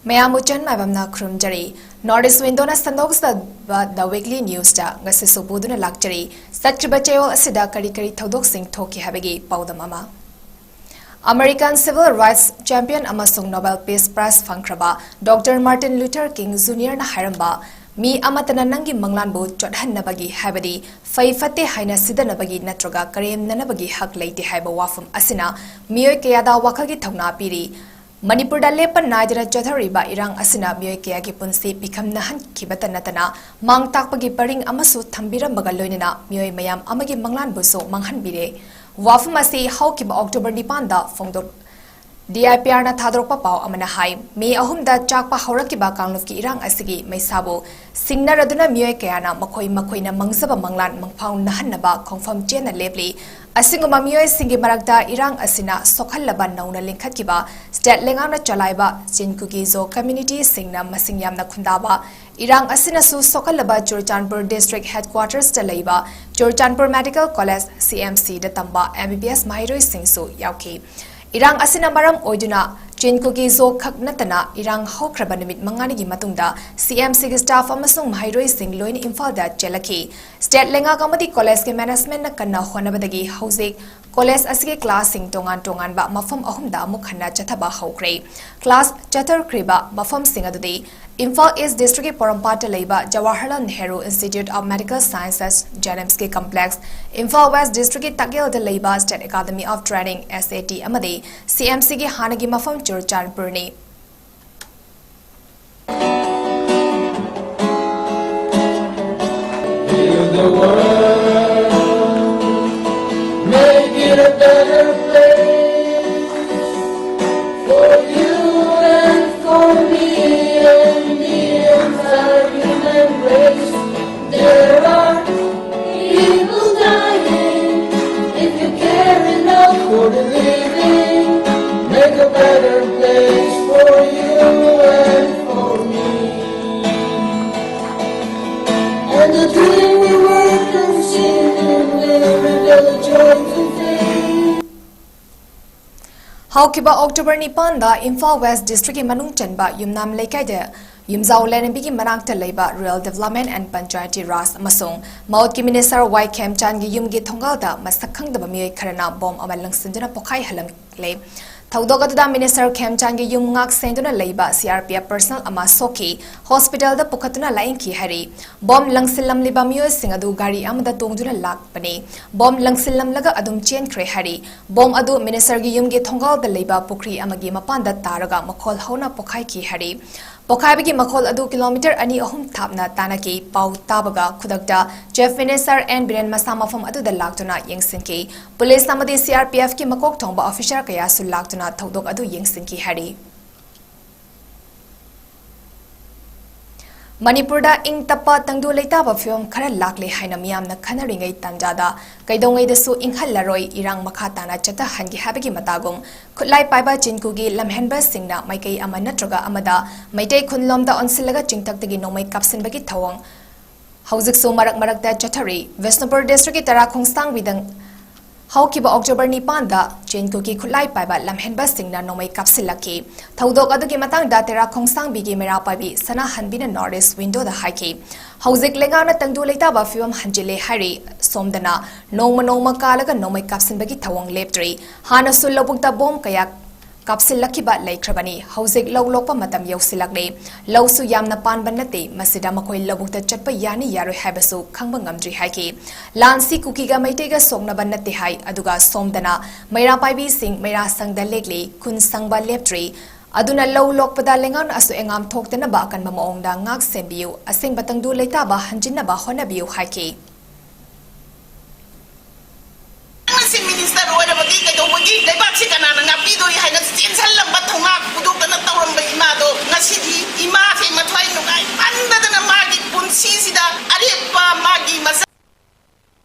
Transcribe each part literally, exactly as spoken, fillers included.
ꯃꯌꯥꯝꯕꯨ ꯆꯟ ꯃꯥꯏꯕꯝꯅ ꯈꯨꯔꯨꯝꯖꯔꯤ꯫ North East Window-ꯅ ꯁꯟꯗꯣꯛꯆꯕ The Weekly News-ꯇ ꯉꯁꯤꯁꯨ ꯄꯨꯗꯨꯅ ꯂꯥꯛꯆꯔꯤ꯫ ꯆꯠꯈ꯭ꯔꯤꯕ ꯆꯌꯣꯜ ꯑꯁꯤꯗ ꯀꯔꯤ ꯀꯔꯤ ꯊꯧꯗꯣꯛꯁꯤꯡ ꯊꯣꯛꯈꯤ ꯍꯥꯏꯕꯒꯤ ꯄꯥꯎꯗꯝ ꯑꯃ꯫ American civil rights champion ꯑꯃꯁꯨꯡ Nobel Peace Prize ꯐꯪꯈ꯭ꯔꯕ Doctor Martin Luther King Junior-ꯅ ꯍꯥꯏꯔꯝꯕ, "ꯃꯤ ꯑꯃꯠꯇꯅ ꯅꯪꯒꯤ ꯃꯪꯂꯥꯟꯕꯨ ꯆꯣꯠꯍꯟꯅꯕꯒꯤ, ꯍꯥꯏꯕꯗꯤ ꯐꯩ ꯐꯠꯇꯦ ꯍꯥꯏꯅ ꯁꯤꯗꯅꯕꯒꯤ ꯅꯠꯇ꯭ꯔꯒ ꯀꯔꯦꯝꯅꯅꯕꯒꯤ ꯍꯛ ꯂꯩꯇꯦ" ꯍꯥꯏꯕ ꯋꯥꯐꯝ ꯑꯁꯤꯅ ꯃꯤꯑꯣꯏ ꯀꯌꯥꯗ ꯋꯥꯈꯜꯒꯤ ꯊꯧꯅꯥ ꯄꯤꯔꯤ꯫ ꯃꯅꯤꯄꯨꯔꯗ ꯂꯦꯞꯄ ꯅꯥꯏꯗꯅ ꯆꯠꯊꯔꯤꯕ ꯏꯔꯥꯡ ꯑꯁꯤꯅ ꯃꯤꯑꯣꯏ ꯀꯌꯥꯒꯤ ꯄꯨꯟꯁꯤ ꯄꯤꯈꯝ ꯅꯥꯍꯟꯈꯤꯕꯇ ꯅꯠꯇꯅ, ꯃꯥꯡ ꯇꯥꯛꯄꯒꯤ ꯄꯔꯤꯡ ꯑꯃꯁꯨ ꯊꯝꯕꯤꯔꯝꯕꯒ ꯂꯣꯏꯅꯅ ꯃꯤꯑꯣꯏ ꯃꯌꯥꯝ ꯑꯃꯒꯤ ꯃꯪꯂꯥꯟꯕꯨꯁꯨ ꯃꯥꯡꯍꯟꯕꯤꯔꯦ꯫ ꯋꯥꯐꯝ ꯑꯁꯤ ꯍꯧꯈꯤꯕ October ꯅꯤꯄꯥꯟꯗ ꯐꯣꯡꯗꯣꯛ-, D I P R-ꯅ ꯊꯥꯗꯣꯔꯛꯄ ꯄꯥꯎ ꯑꯃꯅ ꯍꯥꯏ, ꯃꯦ ꯑꯍꯨꯝꯗ ꯆꯥꯛꯄ ꯍꯧꯔꯛꯈꯤꯕ ꯀꯥꯡꯂꯨꯞꯀꯤ ꯏꯔꯥꯡ ꯑꯁꯤꯒꯤ ꯃꯩꯁꯥꯕꯨ ꯁꯤꯡꯅꯔꯗꯨꯅ ꯃꯤꯑꯣꯏ ꯀꯌꯥꯅ ꯃꯈꯣꯏ ꯃꯈꯣꯏꯅ ꯃꯪꯖꯕ ꯃꯪꯂꯥꯟ ꯃꯪꯐꯥꯎꯅꯍꯟꯅꯕ ꯈꯣꯡꯐꯝ ꯆꯦꯟꯅ ꯂꯦꯞꯂꯤ꯫ ꯑꯁꯤꯒꯨꯝꯕ ꯃꯤꯑꯣꯏꯁꯤꯡꯒꯤ ꯃꯔꯛꯇ ꯏꯔꯥꯡ ꯑꯁꯤꯅ ꯁꯣꯛꯍꯜꯂꯕ ꯅꯧꯅ ꯂꯤꯡꯈꯠꯈꯤꯕ state ꯂꯩꯉꯥꯛꯅ ꯆꯂꯥꯏꯕ Chin Kuki Zo community-ꯁꯤꯡꯅ ꯃꯁꯤꯡ ꯌꯥꯝꯅ ꯈꯨꯟꯗꯥꯕ ꯏꯔꯥꯡ ꯑꯁꯤꯅꯁꯨ ꯁꯣꯛꯍꯜꯂꯕ ꯆꯨꯔꯆꯥꯟꯄꯨꯔ district headquarters-ꯇ ꯂꯩꯕ Churachandpur Medical College, C M C-ꯗ ꯇꯝꯕ M B B S ꯃꯍꯩꯔꯣꯏꯁꯤꯡꯁꯨ ꯌꯥꯎꯈꯤ꯫ ꯏꯔꯥꯡ ꯑꯁꯤꯅ ꯃꯔꯝ ꯑꯣꯏꯗꯨꯅ Chin Kuki Zo ꯈꯛ ꯅꯠꯇꯅ ꯏꯔꯥꯡ ꯍꯧꯈ꯭ꯔꯕ ꯅꯨꯃꯤꯠ ꯃꯉꯥꯅꯤꯒꯤ ꯃꯇꯨꯡꯗ C M C-ꯒꯤ staff ꯑꯃꯁꯨꯡ ꯃꯍꯩꯔꯣꯏꯁꯤꯡ ꯂꯣꯏꯅ ꯏꯝꯐꯥꯜꯗ ꯆꯦꯜꯂꯛꯈꯤ꯫ State ꯂꯩꯉꯥꯛ ꯑꯃꯗꯤ college-ꯀꯤ management-ꯅ ꯀꯟꯅ ꯍꯣꯠꯅꯕꯗꯒꯤ ꯍꯧꯖꯤꯛ college ꯑꯁꯤꯒꯤ class-ꯁꯤꯡ ꯇꯣꯉꯥꯟ ꯇꯣꯉꯥꯟꯕ ꯃꯐꯝ ꯑꯍꯨꯝꯗ ꯑꯃꯨꯛ ꯍꯟꯅ ꯆꯠꯊꯕ ꯍꯧꯈ꯭ꯔꯦ꯫ Class ꯆꯠꯊꯈ꯭ꯔꯤꯕ ꯃꯐꯝꯁꯤꯡ ꯑꯗꯨꯗꯤ ꯏꯝꯐꯥꯜ East district-ꯀꯤ ꯄꯣꯔꯣꯝꯄꯥꯠꯇ ꯂꯩꯕ Jawaharlal Nehru Institute of Medical Sciences, JNIMS-ꯀꯤ complex, Imphal West district-ꯀꯤ ꯇꯥꯛꯌꯦꯜꯗ ꯂꯩꯕ State Academy of Training, S A T, ꯑꯃꯗꯤ C M C-ꯒꯤ ꯍꯥꯟꯅꯒꯤ ꯃꯐꯝ ꯆꯨꯔꯆꯥꯟꯄꯨꯔꯅꯤ꯫ Build the world, make it a better place for you and for me and the entire human race. There are people dying. If you care enough for the living, make a better place for ꯍꯧꯈꯤꯕ October ꯅꯤꯄꯥꯟꯗ Imphal West Districtꯀꯤ ꯃꯅꯨꯡ ꯆꯟꯕ ꯌꯨꯝꯅꯥꯝ ꯂꯩꯀꯥꯏꯗ ꯌꯨꯝꯖꯥꯎ ꯂꯥꯏꯔꯦꯝꯕꯤꯒꯤ ꯃꯅꯥꯛꯇ ꯂꯩꯕ Rural Development and Panchayati Raj ꯑꯃꯁꯨꯡ ꯃꯥꯎꯠꯀꯤ Minister ꯋꯥꯏ ꯈꯦꯝꯆꯥꯟꯒꯤ ꯌꯨꯝꯒꯤ ꯊꯣꯡꯒꯥꯜꯗ ꯃꯁꯛ ꯈꯪꯗꯕ ꯃꯤꯑꯣꯏ ꯈꯔꯅ ꯕꯣꯝ ꯑꯃ ꯂꯪꯁꯤꯟꯗꯨꯅ ꯄꯣꯈꯥꯏꯍꯜꯂꯝꯂꯦ꯫ ꯊꯧꯗꯣꯛ ꯑꯗꯨꯗ Minister ꯈꯦꯝꯆꯥꯟꯒꯤ ꯌꯨꯝ ꯉꯥꯛ ꯁꯦꯟꯗꯨꯅ ꯂꯩꯕ C R P F personnel ꯑꯃ ꯁꯣꯛꯈꯤ, hospitalꯗ ꯄꯨꯈꯠꯇꯨꯅ ꯂꯥꯌꯦꯡꯈꯤ ꯍꯥꯏꯔꯤ꯫ ꯕꯣꯝ ꯂꯪꯁꯤꯜꯂꯝꯂꯤꯕ ꯃꯤꯑꯣꯏꯁꯤꯡ ꯑꯗꯨ ꯒꯥꯔꯤ ꯑꯃꯗ ꯇꯣꯡꯗꯨꯅ ꯂꯥꯛꯄꯅꯤ꯫ ꯕꯣꯝ ꯂꯪꯁꯤꯜꯂꯝꯂꯒ ꯑꯗꯨꯝ ꯆꯦꯟꯈ꯭ꯔꯦ ꯍꯥꯏꯔꯤ꯫ ꯕꯣꯝ ꯑꯗꯨ Ministerꯒꯤ ꯌꯨꯝꯒꯤ ꯊꯣꯡꯒꯥꯜꯗ ꯂꯩꯕ ꯄꯨꯈ꯭ꯔꯤ ꯑꯃꯒꯤ ꯃꯄꯥꯟꯗ ꯇꯥꯔꯒ ꯃꯈꯣꯜ ꯍꯧꯅ ꯄꯣꯈꯥꯏꯈꯤ ꯍꯥꯏꯔꯤ꯫ ꯄꯣꯈꯥꯏꯕꯒꯤ ꯃꯈꯣꯜ ꯑꯗꯨ kilometre ꯑꯅꯤ ꯑꯍꯨꯝ ꯊꯥꯞꯅ ꯇꯥꯅꯈꯤ꯫ ꯄꯥꯎ ꯇꯥꯕꯒ ꯈꯨꯗꯛꯇ Chief Minister N ꯕꯤꯔꯦꯟ ꯃꯁꯥ ꯃꯐꯝ ꯑꯗꯨꯗ ꯂꯥꯛꯇꯨꯅ ꯌꯦꯡꯁꯤꯟꯈꯤ꯫ Police ꯑꯃꯗꯤ C R P Fꯀꯤ ꯃꯀꯣꯛ ꯊꯣꯡꯕ officer ꯀꯌꯥꯁꯨ ꯂꯥꯛꯇꯨꯅ ꯊꯧꯗꯣꯛ ꯑꯗꯨ ꯌꯦꯡꯁꯤꯟꯈꯤ ꯍꯥꯏꯔꯤ꯫ ꯃꯅꯤꯄꯨꯔꯗ ꯏꯪ ꯇꯞꯄ ꯇꯪꯗꯨ ꯂꯩꯇꯥꯕ ꯐꯤꯕꯝ ꯈꯔ ꯂꯥꯛꯂꯦ ꯍꯥꯏꯅ ꯃꯤꯌꯥꯝꯅ ꯈꯟꯅꯔꯤꯉꯩ ꯇꯥꯟꯖꯥꯗ ꯀꯩꯗꯧꯉꯩꯗꯁꯨ ꯏꯪꯍꯜꯂꯔꯣꯏ, ꯏꯔꯥꯡ ꯃꯈꯥ ꯇꯥꯅ ꯆꯠꯊꯍꯟꯒꯦ ꯍꯥꯏꯕꯒꯤ ꯃꯇꯥꯒꯨꯝ ꯈꯨꯠꯂꯥꯏ ꯄꯥꯏꯕ ꯆꯤꯟꯀꯨꯒꯤ ꯂꯝꯍꯦꯟꯕꯁꯤꯡꯅ ꯃꯥꯏꯀꯩ ꯑꯃ ꯅꯠꯇ꯭ꯔꯒ ꯑꯃꯗ ꯃꯩꯇꯩ ꯈꯨꯟꯂꯣꯝꯗ ꯑꯣꯟꯁꯤꯜꯂꯒ ꯆꯤꯡꯊꯛꯇꯒꯤ ꯅꯣꯡꯃꯩ ꯀꯥꯞꯁꯤꯟꯕꯒꯤ ꯊꯧꯑꯣꯡ ꯍꯧꯖꯤꯛꯁꯨ ꯃꯔꯛ ꯃꯔꯛꯇ ꯆꯠꯊꯔꯤ꯫ ꯕꯤꯁꯅꯨꯄꯨꯔ Districtꯀꯤ ꯇꯦꯔꯥ ꯈꯣꯡꯁꯥꯡꯕꯤꯗ ꯍꯧꯈꯤꯕ October ꯅꯤꯄꯥꯟꯗ ꯆꯤꯟꯀꯨꯀꯤ ꯈꯨꯠꯂꯥꯏ ꯄꯥꯏꯕ ꯂꯝꯍꯦꯟꯕꯁꯤꯡꯅ ꯅꯣꯡꯃꯩ ꯀꯥꯞꯁꯤꯜꯂꯛꯈꯤ꯫ ꯊꯧꯗꯣꯛ ꯑꯗꯨꯒꯤ ꯃꯇꯥꯡꯗ ꯇꯦꯔꯥ ꯈꯣꯡꯁꯥꯡꯕꯤꯒꯤ ꯃꯩꯔꯥ ꯄꯥꯏꯕꯤ ꯁꯅꯥꯍꯟꯕꯤꯅ North East Windowꯗ ꯍꯥꯏꯈꯤ, ꯍꯧꯖꯤꯛ ꯂꯩꯉꯥꯛꯅ ꯇꯪꯗꯨ ꯂꯩꯇꯥꯕ ꯐꯤꯕꯝ ꯍꯟꯖꯤꯜꯂꯦ ꯍꯥꯏꯔꯤ꯫ ꯁꯣꯝꯗꯅ ꯅꯣꯡꯃ ꯅꯣꯡꯃ ꯀꯥꯜꯂꯒ ꯅꯣꯡꯃꯩ ꯀꯥꯞꯁꯤꯟꯕꯒꯤ ꯊꯧꯑꯣꯡ ꯂꯦꯞꯇ꯭ꯔꯤ꯫ ꯍꯥꯟꯅꯁꯨ ꯂꯧꯕꯨꯛꯇ ꯕꯣꯝ ꯀꯌꯥ ꯀꯥꯞꯁꯤꯜꯂꯛꯈꯤꯕ ꯂꯩꯈ꯭ꯔꯕꯅꯤ꯫ ꯍꯧꯖꯤꯛ ꯂꯧ ꯂꯣꯛꯄ ꯃꯇꯝ ꯌꯧꯁꯤꯜꯂꯛꯂꯦ꯫ ꯂꯧꯁꯨ ꯌꯥꯝꯅ ꯄꯥꯟꯕ ꯅꯠꯇꯦ꯫ ꯃꯁꯤꯗ ꯃꯈꯣꯏ ꯂꯧꯕꯨꯛꯇ ꯆꯠꯄ ꯌꯥꯅꯤ ꯌꯥꯔꯣꯏ ꯍꯥꯏꯕꯁꯨ ꯈꯪꯕ ꯉꯝꯗ꯭ꯔꯤ ꯍꯥꯏꯈꯤ꯫ ꯂꯥꯟꯁꯤ ꯀꯨꯀꯤꯒ ꯃꯩꯇꯩꯒ ꯁꯣꯛꯅꯕ ꯅꯠꯇꯦ ꯍꯥꯏ꯫ ꯑꯗꯨꯒ ꯁꯣꯝꯗꯅ ꯃꯩꯔꯥ ꯄꯥꯏꯕꯤꯁꯤꯡ ꯃꯩꯔꯥ ꯁꯪꯗ ꯂꯦꯛꯂꯤ, ꯈꯨꯟ ꯁꯪꯕ ꯂꯦꯞꯇ꯭ꯔꯤ꯫ ꯑꯗꯨꯅ ꯂꯧ ꯂꯣꯛꯄꯗ ꯂꯩꯉꯥꯛꯅ ꯑꯁꯣꯏ ꯑꯉꯥꯝ ꯊꯣꯛꯇꯅꯕ ꯑꯀꯟꯕ ꯃꯑꯣꯡꯗ ꯉꯥꯛ ꯁꯦꯟꯕꯤꯌꯨ, ꯑꯁꯦꯡꯕ ꯇꯪꯗꯨ ꯂꯩꯇꯥꯕ ꯍꯟꯖꯤꯟꯅꯕ ꯍꯣꯠꯅꯕꯤꯌꯨ ꯍꯥꯏꯈꯤ꯫ ꯅꯪꯅ ꯆꯤꯐ ꯃꯤꯅꯤꯁꯇꯔ ꯑꯣꯏꯔꯕꯗꯤ ꯀꯩꯗꯧꯕꯒꯤ ꯂꯩꯕꯥꯛꯁꯤ ꯀꯅꯥꯅ ꯉꯥꯛꯄꯤꯗꯣꯔꯤ ꯍꯥꯏꯅ ꯆꯦꯟꯁꯤꯜꯂꯝꯕ ꯊꯧꯅꯥ ꯄꯨꯊꯣꯛꯇꯅ ꯇꯧꯔꯝꯕ ꯏꯃꯥꯗꯣ ꯉꯁꯤꯗꯤ ꯏꯃꯥꯁꯦ ꯃꯊ꯭ꯋꯥꯏ ꯅꯨꯡꯉꯥꯏꯃꯟꯗꯗꯅ ꯃꯥꯒꯤ ꯄꯨꯟꯁꯤꯁꯤꯗ ꯑꯔꯦꯞꯄ ꯃꯥꯒꯤ ꯃꯆꯥ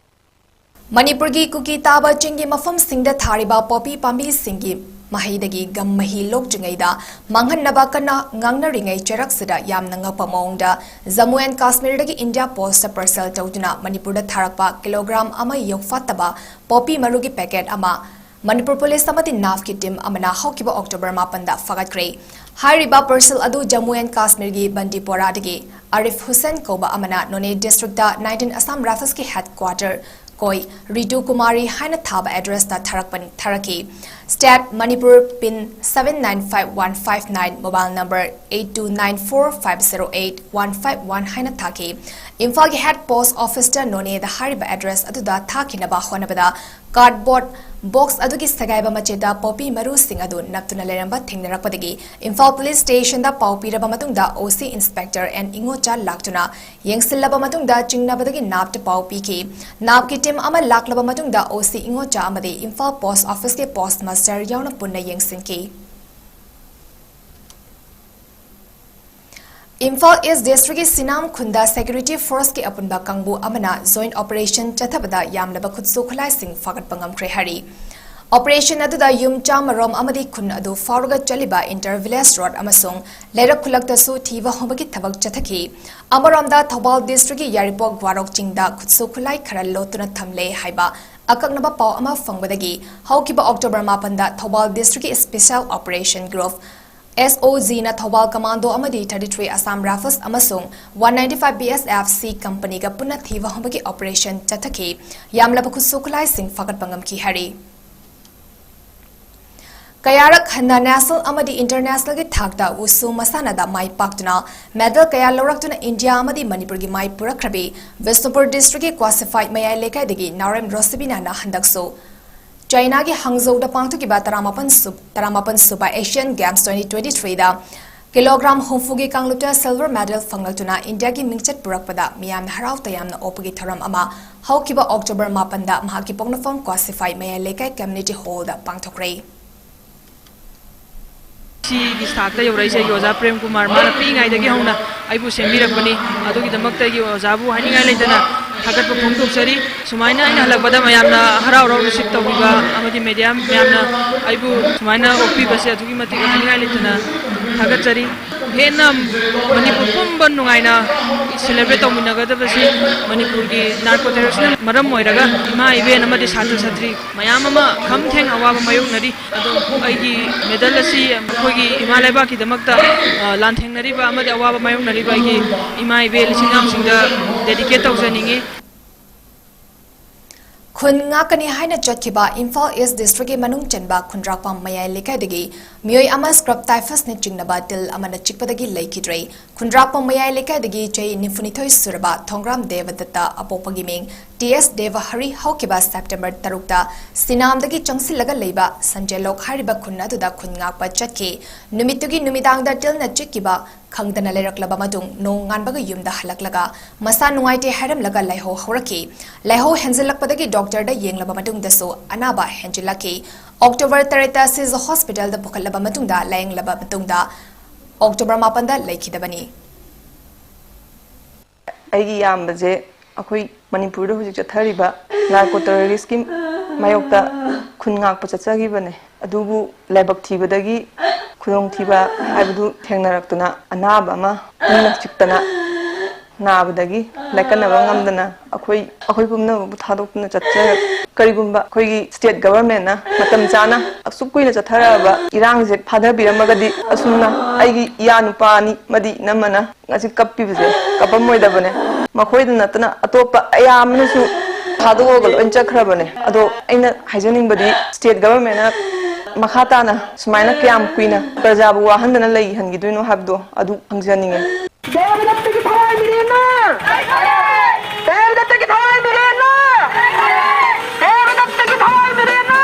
ꯃꯅꯤꯄꯨꯔꯒꯤ ꯀꯨꯀꯤ ꯇꯥꯕ ꯆꯤꯡꯒꯤ ꯃꯐꯝꯁꯤꯡꯗ ꯊꯥꯔꯤꯕ ꯄꯣꯄꯤ ꯄꯥꯝꯕꯤꯁꯤꯡꯒꯤ ꯃꯍꯩꯗꯒꯤ ꯒꯝ ꯃꯍꯤ ꯂꯣꯛꯇ꯭ꯔꯤꯉꯩꯗ ꯃꯥꯡꯍꯟꯅꯕ ꯀꯟꯅ ꯉꯥꯡꯅꯔꯤꯉꯩ ꯆꯩꯔꯛꯁꯤꯗ ꯌꯥꯝꯅ ꯉꯛꯄ ꯃꯑꯣꯡꯗ Jammu and Kashmirꯗꯒꯤ India Postꯇ parcel ꯇꯧꯗꯨꯅ ꯃꯅꯤꯄꯨꯔꯗ ꯊꯥꯔꯛꯄ kilogram ꯑꯃ ꯌꯧꯐꯥꯠꯇꯕ ꯄꯣꯄꯤ ꯃꯔꯨꯒꯤ packet ꯑꯃ ꯃꯅꯤꯄꯨꯔ ꯄꯨꯂꯤꯁ ꯑꯃꯗꯤ ꯅꯥꯞꯀꯤ ꯇꯤꯝ ꯑꯃꯅ ꯍꯧꯈꯤꯕ ꯑꯣꯛꯇꯣꯕꯔ ꯃꯥꯄꯟꯗ ꯐꯥꯒꯠꯈ꯭ꯔꯦ꯫ ꯍꯥꯏꯔꯤꯕ ꯄꯥꯔꯁꯦꯜ ꯑꯗꯨ ꯖꯝꯃꯨ ꯑꯦꯟ ꯀꯥꯁꯃꯤꯔꯒꯤ ꯕꯟꯗꯤꯄꯣꯔꯥꯗꯒꯤ ꯑꯥꯔꯤꯐ ꯍꯨꯁꯦꯟ ꯀꯧꯕ ꯑꯃꯅ ꯅꯣꯅꯦ ꯗꯤꯁꯇ꯭ꯔꯤꯛꯇ nineteen Assam Riflesꯀꯤ ꯍꯦꯗ ꯀ꯭ꯋꯥꯇꯔ ꯀꯣꯏ ꯔꯤꯇꯨ ꯀꯨꯃꯥꯔꯤ ꯍꯥꯏꯅ ꯊꯥꯕ ꯑꯦꯗ꯭ꯔꯦꯁꯇ ꯊꯥꯔꯛꯄ-, ꯊꯥꯔꯛꯈꯤ꯫ State Manipur, pin seven nine five one five nine, mobile number eight two nine four five zero eight one five one ꯍꯥꯏꯅ ꯊꯥꯈꯤ꯫ ꯏꯝꯐꯥꯜꯒꯤ ꯍꯦꯗ ꯄꯣꯁ ꯑꯣꯐꯤꯁꯇ ꯅꯣꯅꯦꯗ ꯍꯥꯏꯔꯤꯕ ꯑꯦꯗ꯭ꯔꯦꯁ ꯑꯗꯨꯗ ꯊꯥꯈꯤꯅꯕ ꯍꯣꯠꯅꯕꯗ cardboard box ꯑꯗꯨꯒꯤ ꯁꯦꯒꯥꯏꯕ ꯃꯆꯦꯠꯇ ꯄꯣꯄꯤ ꯃꯔꯨꯁꯤꯡ ꯑꯗꯨ ꯅꯞꯇꯨꯅ ꯂꯩꯔꯝꯕ ꯊꯦꯡꯅꯔꯛꯄꯗꯒꯤ ꯏꯝꯐꯥꯜ ꯄꯨꯂꯤꯁ ꯁ꯭ꯇꯦꯁꯟꯗ ꯄꯥꯎ ꯄꯤꯔꯕ ꯃꯇꯨꯡꯗ OC Inspector N ꯏꯉꯣꯆꯥ ꯂꯥꯛꯇꯨꯅ ꯌꯦꯡꯁꯤꯜꯂꯕ ꯃꯇꯨꯡꯗ ꯆꯤꯡꯅꯕꯗꯒꯤ ꯅꯥꯞꯇ ꯄꯥꯎ ꯄꯤꯈꯤ꯫ ꯅꯥꯞꯀꯤ ꯇꯤꯝ ꯑꯃ ꯂꯥꯛꯂꯕ ꯃꯇꯨꯡꯗ OC ꯏꯉꯣꯆꯥ ꯑꯃꯗꯤ ꯏꯝꯐꯥꯜ ꯄꯣꯁ ꯑꯣꯐꯤꯁꯀꯤ ꯄꯣꯁ ꯃꯥꯁꯇꯔ ꯌꯥꯎꯅ ꯄꯨꯟꯅ ꯌꯦꯡꯁꯤꯟꯈꯤ꯫ ꯏꯝꯐꯥꯜ ꯏꯁ ꯗꯤꯁꯇ꯭ꯔꯤꯛꯀꯤ ꯁꯤꯅꯥꯝ ꯈꯨꯟꯗ ꯁꯦꯀ꯭ꯌꯨꯔꯤꯇꯤ ꯐꯣꯔꯁꯀꯤ ꯑꯄꯨꯟꯕ ꯀꯥꯡꯕꯨ ꯑꯃꯅ ꯖꯣꯏꯟ ꯑꯣꯄꯔꯦꯁꯟ ꯆꯠꯊꯕꯗ ꯌꯥꯝꯂꯕ ꯈꯨꯠꯁꯨ ꯈꯨꯠꯂꯥꯏꯁꯤꯡ ꯐꯥꯒꯠꯄ ꯉꯝꯈ꯭ꯔꯦ ꯍꯥꯏꯔꯤ꯫ ꯑꯣꯄꯔꯦꯁꯟ ꯑꯗꯨꯗ ꯌꯨꯝ ꯆꯥꯝꯃꯔꯣꯝ ꯑꯃꯗꯤ ꯈꯨꯟ ꯑꯗꯨ ꯐꯥꯎꯔꯒ ꯆꯠꯂꯤꯕ ꯏꯟꯇꯔ ꯚꯤꯂꯦꯖ ꯔꯣꯗ ꯑꯃꯁꯨꯡ ꯂꯩꯔꯛ ꯈꯨꯜꯂꯛꯇꯁꯨ ꯊꯤꯕ ꯍꯨꯝꯕꯒꯤ ꯊꯕꯛ ꯆꯠꯊꯈꯤ꯫ ꯑꯃꯔꯣꯝꯗ ꯊꯧꯕꯥꯜ ꯗꯤꯁꯇ꯭ꯔꯤꯛꯀꯤ ꯌꯥꯏꯔꯤꯄꯣꯛ ꯒ꯭ꯋꯥꯔꯣꯛ ꯆꯤꯡꯗ ꯈꯨꯠꯁꯨ ꯈꯨꯠꯂꯥꯏ ꯈꯔ ꯂꯣꯠꯇꯨꯅ ꯊꯝꯂꯦ ꯍꯥꯏꯕ ꯑꯀꯛꯅꯕ ꯄꯥꯎ ꯑꯃ ꯐꯪꯕꯗꯒꯤ ꯍꯧꯈꯤꯕ ꯑꯣꯛꯇꯣꯕꯔ ꯃꯥꯄꯟꯗ ꯊꯧꯕꯥꯜ ꯗꯤꯁꯇ꯭ꯔꯤꯛꯀꯤ ꯁ꯭ꯄꯦꯁꯦꯜ ꯑꯣꯄꯔꯦꯁꯟ ꯒ꯭ꯔꯨꯞ, SOGꯅ ꯊꯧꯕꯥꯜ ꯀꯃꯥꯟꯗꯣ ꯑꯃꯗꯤ thirty three Assam Rifles ꯑꯃꯁꯨꯡ one ninety five BSFC ꯀꯝꯄꯅꯤꯒ ꯄꯨꯟꯅ ꯊꯤꯕ ꯍꯨꯝꯕꯒꯤ ꯑꯣꯄꯔꯦꯁꯟ ꯆꯠꯊꯈꯤ꯫ ꯌꯥꯝꯂꯕ ꯈꯨꯠꯁꯨ ꯈꯨꯠꯂꯥꯏꯁꯤꯡ ꯐꯥꯒꯠꯄ ꯉꯝꯈꯤ ꯍꯥꯏꯔꯤ꯫ ꯀꯌꯥꯔꯛ ꯍꯟꯅ ꯅꯦꯁꯅꯦꯜ ꯑꯃꯗꯤ ꯏꯟꯇꯔꯅꯦꯁꯅꯦꯜꯒꯤ ꯊꯥꯛꯇ ꯋꯨꯁꯨ ꯃꯁꯥꯟꯅꯗ ꯃꯥꯏ ꯄꯥꯛꯇꯨꯅ ꯃꯦꯗꯜ ꯀꯌꯥ ꯂꯧꯔꯛꯇꯨꯅ ꯏꯟꯗꯤꯌꯥ ꯑꯃꯗꯤ ꯃꯅꯤꯄꯨꯔꯒꯤ ꯃꯥꯏ ꯄꯨꯔꯛꯈ꯭ꯔꯕꯤ ꯕꯤꯁꯅꯨꯄꯨꯔ ꯗꯤꯁꯇ꯭ꯔꯤꯛꯀꯤ ꯀ꯭ꯋꯥꯁꯤꯐꯥꯏ ꯃꯌꯥꯏ ꯂꯩꯀꯥꯏꯗꯒꯤ ꯅꯥꯎꯔꯦꯝ ꯔꯣꯁꯤꯕꯤꯅꯥꯅ ꯍꯟꯗꯛꯁꯨ ꯆꯥꯏꯅꯥꯒꯤ ꯍꯥꯡꯖꯧꯗ ꯄꯥꯡꯊꯣꯛꯈꯤꯕ ꯇꯔꯥꯃꯥꯄꯟ ꯁꯨ-, ꯇꯔꯥꯃꯥꯄꯟ ꯁꯨꯕ Asian Games twenty twenty-threeꯗ ꯀꯤꯂꯣꯒ꯭ꯔꯥꯝ ꯍꯨꯝꯐꯨꯒꯤ ꯀꯥꯡꯂꯨꯞꯇ ꯁꯤꯜꯚꯔ ꯃꯦꯗꯜ ꯐꯪꯂꯛꯇꯨꯅ ꯏꯟꯗꯤꯌꯥꯒꯤ ꯃꯤꯡꯆꯠ ꯄꯨꯔꯛꯄꯗ ꯃꯤꯌꯥꯝꯅ ꯍꯔꯥꯎ ꯇꯌꯥꯝꯅ ꯑꯣꯛꯄꯒꯤ ꯊꯧꯔꯝ ꯑꯃ ꯍꯧꯈꯤꯕ ꯑꯣꯛꯇꯣꯕꯔ ꯃꯥꯄꯟꯗ ꯃꯍꯥꯛꯀꯤ ꯄꯣꯛꯅꯐꯝ ꯀ꯭ꯋꯥꯁꯤꯐꯥꯏ ꯃꯌꯥꯏ ꯂꯩꯀꯥꯏ ꯀꯝꯃ꯭ꯌꯨꯅꯤꯇꯤ ꯍꯣꯜꯗ ꯄꯥꯡꯊꯣꯛꯈ꯭ꯔꯦ꯫ ꯁꯤꯒꯤ ꯊꯥꯛꯇ ꯌꯧꯔꯛꯏꯁꯦ ꯑꯩꯒꯤ ꯑꯣꯖꯥ ꯄ꯭ꯔꯦꯝ ꯀꯨꯃꯥꯔ, ꯃꯥꯅ ꯄꯤꯛꯏꯉꯩꯗꯒꯤ ꯍꯧꯅ ꯑꯩꯕꯨ ꯁꯦꯝꯕꯤꯔꯛꯄꯅꯤ꯫ ꯑꯗꯨꯒꯤꯗꯃꯛꯇ ꯑꯩꯒꯤ ꯑꯣꯖꯥꯕꯨ ꯍꯥꯏꯅꯤꯡꯉꯥꯏ ꯂꯩꯇꯅ ꯊꯥꯒꯠꯄ ꯐꯣꯡꯗꯣꯛꯆꯔꯤ꯫ ꯁꯨꯃꯥꯏꯅ ꯑꯩꯅ ꯍꯜꯂꯛꯄꯗ ꯃꯌꯥꯝꯅ ꯍꯔꯥꯎ ꯍꯔꯥꯎ ꯔꯤꯁꯤꯞ ꯇꯧꯕꯤꯕ ꯑꯃꯗꯤ ꯃꯦꯗꯤꯌꯥ ꯃꯌꯥꯝꯅ ꯑꯩꯕꯨ ꯁꯨꯃꯥꯏꯅ ꯑꯣꯛꯄꯤꯕꯁꯦ ꯑꯗꯨꯛꯀꯤ ꯃꯇꯤꯛ ꯍꯥꯏꯅꯤꯡꯉꯥꯏ ꯂꯩꯇꯅ ꯊꯥꯒꯠꯆꯔꯤ꯫ ꯍꯦꯟꯅ ꯃꯅꯤꯄꯨꯔ ꯄꯨꯝꯕ ꯅꯨꯡꯉꯥꯏꯅ celebrate ꯇꯧꯃꯤꯟꯅꯒꯗꯕꯁꯤ ꯃꯅꯤꯄꯨꯔꯒꯤ ꯅꯥꯔꯀꯣ ꯇꯦꯔꯣꯔꯤꯁꯅ ꯃꯔꯝ ꯑꯣꯏꯔꯒ ꯏꯃꯥ ꯏꯕꯦꯟ ꯑꯃꯗꯤ ꯁꯥꯇ꯭ꯔ ꯁꯥꯇ꯭ꯔꯤ ꯃꯌꯥꯝ ꯑꯃ ꯈꯝ ꯊꯦꯡꯅ ꯑꯋꯥꯕ ꯃꯥꯌꯣꯛꯅꯔꯤ꯫ ꯑꯗꯣ ꯑꯩꯒꯤ medal ꯑꯁꯤ ꯑꯩꯈꯣꯏꯒꯤ ꯏꯃꯥ ꯂꯩꯕꯥꯛꯀꯤꯗꯃꯛꯇ, ꯑ, ꯂꯥꯟꯊꯦꯡꯅꯔꯤꯕ ꯑꯃꯗꯤ ꯑꯋꯥꯕ ꯃꯥꯌꯣꯛꯅꯔꯤꯕ ꯑꯩꯒꯤ ꯏꯃꯥ ꯏꯕꯦꯜ ꯏꯆꯤꯟ ꯏꯅꯥꯎꯁꯤꯡꯗ dedicate ꯇꯧꯖꯅꯤꯡꯉꯤ꯫ ꯈꯨꯟ ꯉꯥꯛꯀꯅꯤ ꯍꯥꯏꯅ ꯆꯠꯈꯤꯕ ꯏꯝꯐꯥꯜ ꯏꯁ ꯗꯤꯁꯇ꯭ꯔꯤꯛꯀꯤ ꯃꯅꯨꯡ ꯆꯟꯕ ꯈꯨꯟꯗ꯭ꯔꯥꯛꯄꯝ ꯃꯌꯥꯏ ꯂꯩꯀꯥꯏꯗꯒꯤ ꯃꯤꯑꯣꯏ ꯑꯃ scrub typhusꯅ ꯆꯤꯡꯅꯕ ꯇꯤꯜ ꯑꯃꯅ ꯆꯤꯛꯄꯗꯒꯤ ꯂꯩꯈꯤꯗ꯭ꯔꯦ꯫ ꯈꯨꯟꯗ꯭ꯔꯥꯛꯄꯝ ꯃꯌꯥꯏ ꯂꯩꯀꯥꯏꯗꯒꯤ ꯆꯍꯤ ꯅꯤꯐꯨꯅꯤꯊꯣꯏ ꯁꯨꯔꯕ ꯊꯣꯡꯒ꯭ꯔꯥꯝ ꯗꯦꯕꯗꯠꯇ, ꯑꯄꯣꯛꯄꯒꯤ ꯃꯤꯡ ꯇꯤ ꯑꯦꯁ ꯗꯦꯕꯍꯔꯤ, ꯍꯧꯈꯤꯕ ꯁꯦꯞꯇꯦꯝꯕꯔ ꯇꯔꯨꯛꯇ ꯁꯤꯅꯥꯝꯗꯒꯤ ꯆꯪꯁꯤꯜꯂꯒ ꯂꯩꯕ ꯁꯟꯖꯦꯂꯣꯛ ꯍꯥꯏꯔꯤꯕ ꯈꯨꯟ ꯑꯗꯨꯗ ꯈꯨꯟ ꯉꯥꯛꯄ ꯆꯠꯈꯤ꯫ ꯅꯨꯃꯤꯠꯇꯨꯒꯤ ꯅꯨꯃꯤꯗꯥꯡꯗ ꯇꯤꯜꯅ ꯆꯤꯛꯈꯤꯕ ꯈꯪꯗꯅ ꯂꯩꯔꯛꯂꯕ ꯃꯇꯨꯡ, ꯅꯣꯡ ꯉꯥꯟꯕꯒ ꯌꯨꯝꯗ ꯍꯜꯂꯛꯂꯒ ꯃꯁꯥ ꯅꯨꯡꯉꯥꯏꯇꯦ ꯍꯥꯏꯔꯝꯂꯒ ꯂꯥꯏꯍꯧ ꯍꯧꯔꯛꯈꯤ꯫ ꯂꯥꯏꯍꯧ ꯍꯦꯟꯖꯤꯜꯂꯛꯄꯗꯒꯤ ꯗꯣꯛꯇꯔꯗ ꯌꯦꯡꯂꯕ ꯃꯇꯨꯡꯗꯁꯨ ꯑꯅꯥꯕ ꯍꯦꯟꯖꯤꯜꯂꯛꯈꯤ꯫ ꯑꯣꯛꯇꯣꯕꯔ ꯇꯔꯦꯠꯇ ꯁꯤꯖ ꯍꯣꯁꯄꯤꯇꯥꯜꯗ ꯄꯨꯈꯠꯂꯕ ꯃꯇꯨꯡꯗ ꯂꯥꯌꯦꯡꯂꯕ ꯃꯇꯨꯡꯗ ꯑꯣꯛꯇꯣꯕꯔ ꯃꯥꯄꯟꯗ ꯂꯩꯈꯤꯗꯕꯅꯤ꯫ ꯑꯩꯒꯤ ꯏꯌꯥꯝꯕꯁꯦ ꯑꯩꯈꯣꯏ ꯃꯅꯤꯄꯨꯔꯗ ꯍꯧꯖꯤꯛ ꯆꯠꯊꯔꯤꯕ ꯅꯥꯔꯀꯣ ꯇꯦꯔꯣꯔꯤꯁꯀꯤ ꯃꯥꯌꯣꯛꯇ ꯈꯨꯟ ꯉꯥꯛꯄ ꯆꯠꯆꯈꯤꯕꯅꯦ꯫ ꯑꯗꯨꯕꯨ ꯂꯥꯏꯕꯛ ꯊꯤꯕꯗꯒꯤ ꯈꯨꯗꯣꯡꯊꯤꯕ ꯍꯥꯏꯕꯗꯨ ꯊꯦꯡꯅꯔꯛꯇꯨꯅ ꯑꯅꯥꯕ ꯑꯃ ꯃꯤꯅ ꯆꯤꯛꯇꯅ ꯅꯥꯕꯗꯒꯤ ꯂꯥꯏꯀꯠꯅꯕ ꯉꯝꯗꯅ ꯑꯩꯈꯣꯏ, ꯑꯩꯈꯣꯏ ꯄꯨꯝꯅꯃꯛꯄꯨ ꯊꯥꯗꯣꯛꯇꯨꯅ ꯆꯠꯆꯔꯦ꯫ ꯀꯔꯤꯒꯨꯝꯕ ꯑꯩꯈꯣꯏꯒꯤ state governmentꯅ ꯃꯇꯝ ꯆꯥꯅ ꯑꯁꯨꯛ ꯀꯨꯏꯅ ꯆꯠꯊꯔꯛꯑꯕ ꯏꯔꯥꯡꯁꯦ ꯐꯥꯊꯕꯤꯔꯝꯃꯒꯗꯤ ꯑꯁꯨꯝꯅ ꯑꯩꯒꯤ ꯏꯌꯥ ꯅꯨꯄꯥ ꯑꯅꯤ ꯑꯃꯗꯤ ꯏꯅꯝꯃꯅ ꯉꯁꯤ ꯀꯞꯄꯤꯕꯁꯦ ꯀꯞꯄꯝꯃꯣꯏꯗꯕꯅꯦ꯫ ꯃꯈꯣꯏꯗ ꯅꯠꯇꯅ ꯑꯇꯣꯞꯄ ꯑꯌꯥꯝꯕꯅꯁꯨ ꯊꯥꯗꯣꯛꯑꯒ ꯂꯣꯏ ꯆꯠꯈ꯭ꯔꯕꯅꯦ꯫ ꯑꯗꯣ ꯑꯩꯅ ꯍꯥꯏꯖꯅꯤꯡꯕꯗꯤ state governmentꯅ ꯃꯈꯥ ꯇꯥꯅ ꯁꯨꯃꯥꯏꯅ ꯀꯌꯥꯝ ꯀꯨꯏꯅ ꯄ꯭ꯔꯖꯥꯕꯨ ꯋꯥꯍꯟꯗꯅ ꯂꯩꯍꯟꯈꯤꯗꯣꯏꯅꯣ ꯍꯥꯏꯕꯗꯣ ꯑꯗꯨ ꯈꯪꯖꯅꯤꯡꯉꯦ꯫ ꯗꯦꯕꯗꯠꯇꯒꯤ ꯊꯋꯥꯏ ꯃꯤꯔꯦꯟꯅ! ꯗꯦꯕꯗꯠꯇꯒꯤ ꯊꯋꯥꯏ ꯃꯤꯔꯦꯟꯅ! ꯗꯦꯕꯗꯠꯇꯒꯤ ꯊꯋꯥꯏ ꯃꯤꯔꯦꯟꯅ!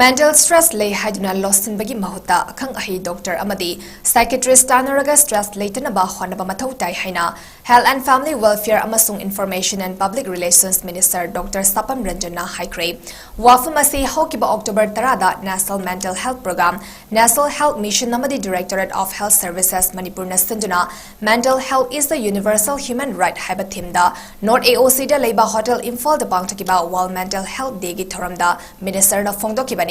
Mental stress ꯂꯩ ꯍꯥꯏꯗꯨꯅ ꯂꯣꯠꯁꯤꯟꯕꯒꯤ ꯃꯍꯨꯠꯇ ꯑꯈꯪ ꯑꯍꯩ doctor ꯑꯃꯗꯤ psychiatrist ꯇꯥꯟꯅꯔꯒ stress ꯂꯩꯇꯅꯕ ꯍꯣꯠꯅꯕ ꯃꯊꯧ ꯇꯥꯏ ꯍꯥꯏꯅ Health and Family Welfare ꯑꯃꯁꯨꯡ Information and Public Relations Minister Doctor ꯁꯥꯄꯝ ꯔꯟꯖꯟꯅ ꯍꯥꯏꯈ꯭ꯔꯦ꯫ ꯋꯥꯐꯝ ꯑꯁꯤ ꯍꯧꯈꯤꯕ October ꯇꯔꯥꯗ National Mental Health Program, National Health Mission ꯑꯃꯗꯤ Directorate of Health Services ꯃꯅꯤꯄꯨꯔꯅ ꯁꯤꯟꯗꯨꯅ Mental Health is the Universal Human Right ꯍꯥꯏꯕ themeꯗ North AOCꯗ ꯂꯩꯕ Hotel ꯏꯝꯐꯥꯜꯗ ꯄꯥꯡꯊꯣꯛꯈꯤꯕ World Mental Health Dayꯒꯤ ꯊꯧꯔꯝꯗ ministerꯅ ꯐꯣꯡꯗꯣꯛꯈꯤꯕꯅꯤ꯫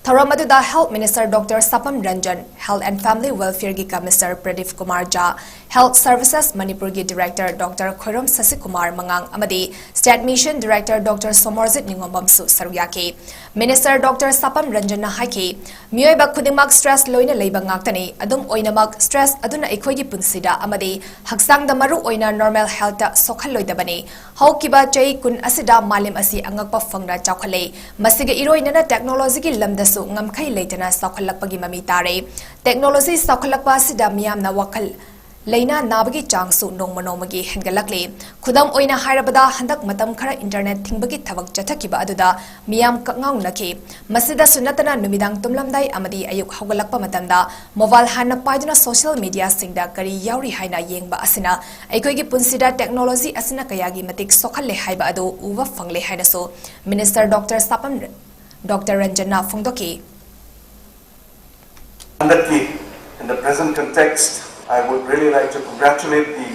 ꯊꯧꯔꯝ ꯑꯗꯨꯗ Health Minister Doctor ꯁꯥꯄꯝ Ranjan, Health and Family Welfareꯒꯤ Commissioner Pradeep Kumar ꯖꯥ, Health Services ꯃꯅꯤꯄꯨꯔꯒꯤ Director Doctor ꯈꯣꯏꯔꯣꯝ ꯁꯁꯤꯀꯨꯃꯥꯔ ꯃꯉꯥꯡ ꯑꯃꯗꯤ State Mission Director Doctor Somorjit ꯅꯤꯉꯣꯝꯕꯝꯁꯨ ꯁꯔꯨꯛ ꯌꯥꯈꯤ꯫ Minister Doctor ꯁꯥꯄꯝ ꯔꯟꯖꯟꯅ ꯍꯥꯏꯈꯤ, ꯃꯤꯑꯣꯏꯕ ꯈꯨꯗꯤꯡꯃꯛ stress ꯂꯣꯏꯅ ꯂꯩꯕ ꯉꯥꯛꯇꯅꯤ꯫ ꯑꯗꯨꯝ ꯑꯣꯏꯅꯃꯛ, stress ꯑꯗꯨꯅ ꯑꯩꯈꯣꯏꯒꯤ ꯄꯨꯟꯁꯤꯗ ꯑꯃꯗꯤ ꯍꯛꯆꯥꯡꯗ ꯃꯔꯨ ꯑꯣꯏꯅ normal healthꯇ ꯁꯣꯛꯍꯜꯂꯣꯏꯗꯕꯅꯤ꯫ ꯍꯧꯈꯤꯕ ꯆꯍꯤ ꯀꯨꯟ ꯑꯁꯤꯗ ꯃꯥꯂꯦꯝ ꯑꯁꯤ ꯑꯉꯛꯄ ꯐꯪꯅ ꯆꯥꯎꯈꯠꯂꯦ꯫ ꯃꯁꯤꯒ ꯏꯔꯣꯏꯅꯅ technologyꯒꯤ ꯂꯝꯗꯁꯨ ꯉꯝꯈꯩ ꯂꯩꯇꯅ ꯆꯥꯎꯈꯠꯂꯛꯄꯒꯤ ꯃꯃꯤ ꯇꯥꯔꯦ꯫ Technology ꯆꯥꯎꯈꯠꯂꯛꯄ ꯑꯁꯤꯗ ꯃꯤꯌꯥꯝꯅ ꯋꯥꯈꯜ ꯂꯩꯅꯥ ꯅꯥꯕꯒꯤ ꯆꯥꯡꯁꯨ ꯅꯣꯡꯃ ꯅꯣꯡꯃꯒꯤ ꯍꯦꯟꯒꯠꯂꯛꯂꯤ꯫ ꯈꯨꯗꯝ ꯑꯣꯏꯅ ꯍꯥꯏꯔꯕꯗ, ꯍꯟꯗꯛ ꯃꯇꯝ ꯈꯔ internet ꯊꯤꯡꯕꯒꯤ ꯊꯕꯛ ꯆꯠꯊꯈꯤꯕ ꯑꯗꯨꯗ ꯃꯤꯌꯥꯝ ꯀꯛꯉꯥꯎꯅꯈꯤ꯫ ꯃꯁꯤꯗꯁꯨ ꯅꯠꯇꯅ, ꯅꯨꯃꯤꯗꯥꯡ ꯇꯨꯝꯂꯝꯗꯥꯏ ꯑꯃꯗꯤ ꯑꯌꯨꯛ ꯍꯧꯒꯠꯂꯛꯄ ꯃꯇꯝꯗ mobile ꯍꯥꯟꯅ ꯄꯥꯏꯗꯨꯅ social mediaꯁꯤꯡꯗ ꯀꯔꯤ ꯌꯥꯎꯔꯤ ꯍꯥꯏꯅ ꯌꯦꯡꯕ ꯑꯁꯤꯅ ꯑꯩꯈꯣꯏꯒꯤ ꯄꯨꯟꯁꯤꯗ technology ꯑꯁꯤꯅ ꯀꯌꯥꯒꯤ ꯃꯇꯤꯛ ꯁꯣꯛꯍꯜꯂꯦ ꯍꯥꯏꯕ ꯑꯗꯨ ꯎꯕ ꯐꯪꯂꯦ ꯍꯥꯏꯅꯁꯨ Minister Doctor ꯁꯥꯄꯝ, Doctor ꯔꯟꯖꯟꯅ ꯐꯣꯡꯗꯣꯛꯈꯤ꯫ ꯍꯟꯗꯛꯀꯤ, in the present context, I would really like to congratulate the